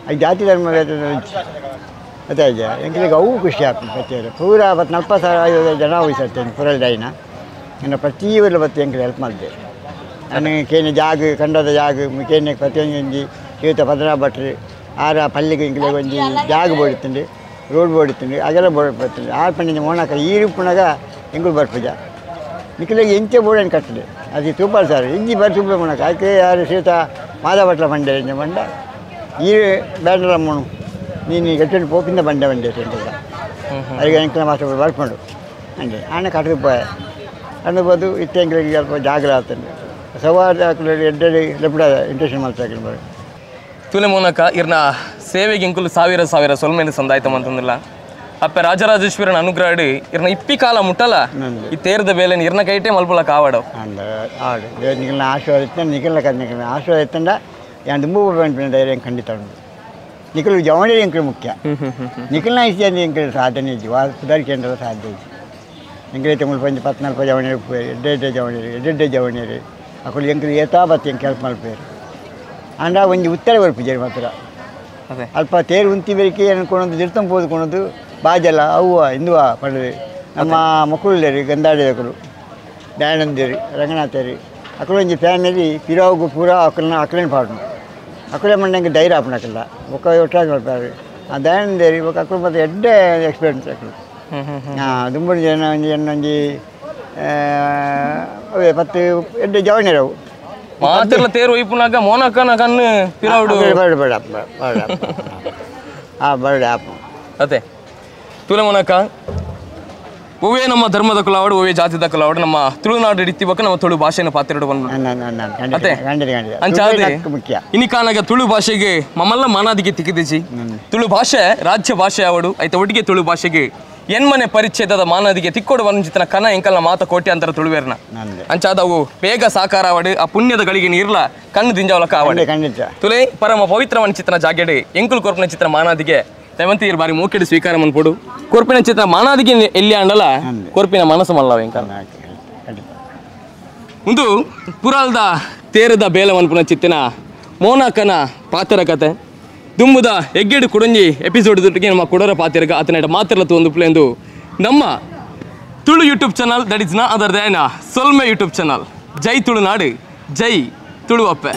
ಅದು ಜಾತಿ ಧರ್ಮ ಅದೇ ಎಂಕ್ಲಿಗೆ ಅವು ಖುಷಿ ಆಪುನ ಪ್ರತಿಯೊಂದು ಪೂರ ಬತ್ತು 40,000 ಜನ ಹೋಗಿಸ್ತೇನೆ ಪೂರ ಡೈನ ಇನ್ನು ಪ್ರತಿ ಊರಲ್ಲಿ ಬತ್ತು ಎಂಕ್ಲು ಹೆಲ್ಪ್ ಮಾಡಿದೆ. ನಾನು ಕೇನೆ ಜಾಗ ಕಂಡದ ಜಾಗ ಕೇನೆ ಪ್ರತಿಯೊಂದು ಒಂಜಿ ಶ್ರೀಯುತ ಪದ್ಮನಾಭ ಭಟ್ರು ಆರ ಪಲ್ಲಿಗೆ ಎಂಕ್ಲಿಗೆ ಒಂಜಿ ಜಾಗ ಬೋಡಿತ್ತುಂಡು ರೋಡ್ ಬೋಡಿತ್ತುಂಡು ಅದೆಲ್ಲ ಬೋಡ್ ಬರ್ತುಂಡು ಆ ಪಂಡಿನ ಮೋಣಕ ಈ ರೂಪುನಾಗ ಎಂಕುಲು ಬರ್ಪುಜ ನಿಕ್ಲಿಗೆ ಎಂಚೆ ಬೋಡನ್ನು ಕಟ್ಟದೆ ಅದು ತೂಪಾಲ್ ಸರ್ ಇಂಜಿ ಬರ್ ತೂಪೆ ಮೋಣಕ ಅದಕ್ಕೆ ಯಾರು ಶ್ರೀಯುತ ಮಾಧವ ಭಟ್ಲ ಬಂಡೆ ಇಂಜ ಬಂಡ ಈ ಬ್ಯಾಂಡಲ ಮೋಣು ನೀನು ಗಟ್ಟಿನ ಪೋಪಿಂದ ಬಂಡೆ ಬಂಡೆ ಎಂತೆಲ್ಲ ಅದಕ್ಕೆ ಎಂಕಲ ಮಾಸ್ಟರ್ ಬರ್ಕೊಂಡು ಅಂಡೆ ಆಣ ಕಟ್ಟದು ಪೋಯ ಅನ್ನಬೋದು ಇತ್ತೆ ಎಂಕ್ಲಿಗೆ ಸ್ವಲ್ಪ ಜಾಗರ ಆಗ್ತದೆ ಸವಾರ ಎಡ್ಡೆ ಲೆಪ್ಪಡ ಇಂಟ್ರೆಸ್ಟ್ ಮಾಡ್ತಾ ಬರೋ ತುಲೆ ಮೂಲಕ ಇರ್ನ ಸೇವೆಗೆ ಇಂಕುಲು ಸಾವಿರ ಸಾವಿರ ಸೊಲ್ಮೇಲೆ ಸಂದಾಯ್ತಮ ಅಂತಂದಿಲ್ಲ ಅಪ್ಪೆ ರಾಜರಾಜೇಶ್ವರನ ಅನುಗ್ರಹ ಇರ್ನ ಇಪ್ಪಿ ಕಾಲ ಮುಟ್ಟಲ್ಲ ಈ ತೇರದ ಬೇಲೆ ಇರ್ನ ಕೈಟೆ ಮಲ್ಪುಲ ಕಾವಾಡು ಆಡು ನಿಖಲ್ನ ಆಶೀರ್ವಾದ ಇತ್ತ ನಿಖಲ್ನ ಕದ ನಿಖಲ್ನ ಆಶೀರ್ವಾದ ಇತ್ತಂಡ ಯಾನ್ ದುಂಬು ಧೈರ್ಯ ಖಂಡಿತ ಉಂಟು ನಿಖಲು ಜವಣಿ ಎಂಕಲು ಮುಖ್ಯ ನಿಖಲ್ನ ಇಷ್ಟ ಎಂಕಲು ಸಾಧನೆ ಇಜ್ಜಿ ಸುಧಾರಿ ಕೇಂದ್ರ ಸಾಧ್ಯ ಇಜ್ಜಿ ಎಂಕಲೈತೆ ಮುಲ್ಪ ಒಂಜಿ 14 ಜವಣಿ ಎಡ್ಡೆ ಜವಣಿ ಎಡ್ಡೆ ಜವಣಿಯರು ಅಕುಲು ಎಂಕಲು ಏತಾ ಬತ್ತಿ ಎಂಕ್ ಹೆಲ್ಪ್ ಮಲ್ಪೇರು ಆಂಡ ಒಂಜಿ ಉತ್ತರ ಬರ್ಪುಜೆರ್ ಮಾತ್ರ ಅಲ್ಪ ತೇರು ಉಂತಿ ಬೆರಿಕೆ ಅನ್ಕೊಳೋದು ದಿರ್ತಂ ಪೋದುಕೊಳೋದು ಬಾಜಲ ಅವ್ವ ಹಿಂದುವ ಪಂಡದು ನಮ್ಮ ಮಕ್ಕಳುಲ್ಲೇರು ಗಂದಾಡಿದಕಲು ದಯಾನಂದೇರು ರಂಗನಾಥೇರು ಅಕುಲು ಒಂಜಿ ಫ್ಯಾಮಿಲಿ ಪಿರಾವುಗು ಪೂರ ಅಕಲ್ನ ಅಕಲೇನು ಪಾಡುನು ಅಕುಲೇ ಮಂಡಂಗೆ ಧೈರ್ಯ ಆಪುನಕಲ್ಲ ಬೊಕ್ಕ ಒಟ್ಟಾಗಿ ಮಲ್ಪಾರು ಆ ದಯಾನಂದೇರು ಬೊಕ್ಕ ಅಕುಲು ಮತ್ತೆ ಎಡ್ಡೆ ಎಕ್ಸ್ಪೀರಿಯನ್ಸ್ ಅಕುಲು ಹಾಂ ದುಂಬುಡು ಜನ ಒಂಜಿ ಒಂಜಿ ಅವೇ 10 ಎಡ್ಡೆ ಜವಣಿರವು ಮಾತೆಲ್ಲ ತೇರು ಒಯ್ಪುನಾಗ ಮೋನಕನ ಕಣ್ಣು ಪಿರಾವುಡು ಬೇಡ ಬೇಡ ಬೇಡ ಹಾಂ ಬೇಡ ಆಪ ಅದೇ ತುಲೆ ಮೋನಕ ಒವೇ ನಮ್ಮ ಧರ್ಮದ ಕುಲಾವಡು ಒವೇ ಜಾತಿದ ಕುಲಾವಡು ನಮ್ಮ ತುಳುನಾಡು ಹಿಡಿತಿಬಕ ನಮ್ಮ ತುಳು ಭಾಷೆಯನ್ನು ಪಾತ್ರ ಬಂದು ಅದೇ ಮುಖ್ಯ ಇನಿಕಾನಾಗ ತುಳು ಭಾಷೆಗೆ ಮಮ್ಮಲ್ಲ ಮಾನಾದಿಗೆ ತಿಕ್ಕಿದಿಜಿ ತುಳು ಭಾಷೆ ರಾಜ್ಯ ಭಾಷೆ ಅವಡು ಐತ ಒಟ್ಟಿಗೆ ತುಳು ಭಾಷೆಗೆ ಎನ್ಮನೆ ಪರಿಚ್ಛೇದದ ಮಾನದಿಗೆ ತಿಕ್ಕೋಡು ವಂಚಿತನ ಕನ ಎಂಕಲ್ನ ಮಾತ ಕೋಟಿ ಅಂತರ ತುಳುವೇರ್ನ ಅಂಚಾದವು ಬೇಗ ಸಾಕಾರ ಅವಡು ಆ ಪುಣ್ಯದ ಗಳಿಗೆ ನೀರ್ಲ ಕಣ್ಣು ದಿಂಜವಲಕ ಆವಡು ತುಲೆ ಪರಮ ಪವಿತ್ರ ವಂಚಿತನ ಜಾಗೆಡೆ ಎಂಕುಲು ಕೊರ್ಪಿನ ಚಿತ್ರ ಮಾನಾದಿಗೆ ದಯವಂತಿ ಇರ್ ಬಾರಿ ಮೋಕೆಡು ಸ್ವೀಕಾರ ಮನ್ಪೊಡು ಕೊರ್ಪಿನ ಚಿತ್ರ ಮಾನಾದಿಗೆ ಎಲ್ಲಿ ಅಂಡಲ ಕೊರ್ಪಿನ ಮನಸ್ಸು ಮಲ್ಲವ ಎಂಕಲ್ ಒಂದು ಪುರಾಲ್ದ ತೇರದ ಬೇಲ ಮನ್ಪುನ ಚಿತ್ತಿನ ಮೋನಾಕನ ಪಾತ್ರ ಕತೆ ದುಂಬುದ ಎಗ್ಗೆಡು ಕುಡಂಜಿ ಎಪಿಸೋಡ್ ದುಟ್ಟಿಗೆ ನಮ್ಮ ಕುಡರ ಪಾತಿರಗ ಆತನ ಮಾತಿರಲ ಒಂದು ಪ್ಲೇಂದು ನಮ್ಮ Tulu YouTube channel that is none other than Solme YouTube channel. Jai Tulunadu, Jai Tulu ಅಪ್ಪೆ.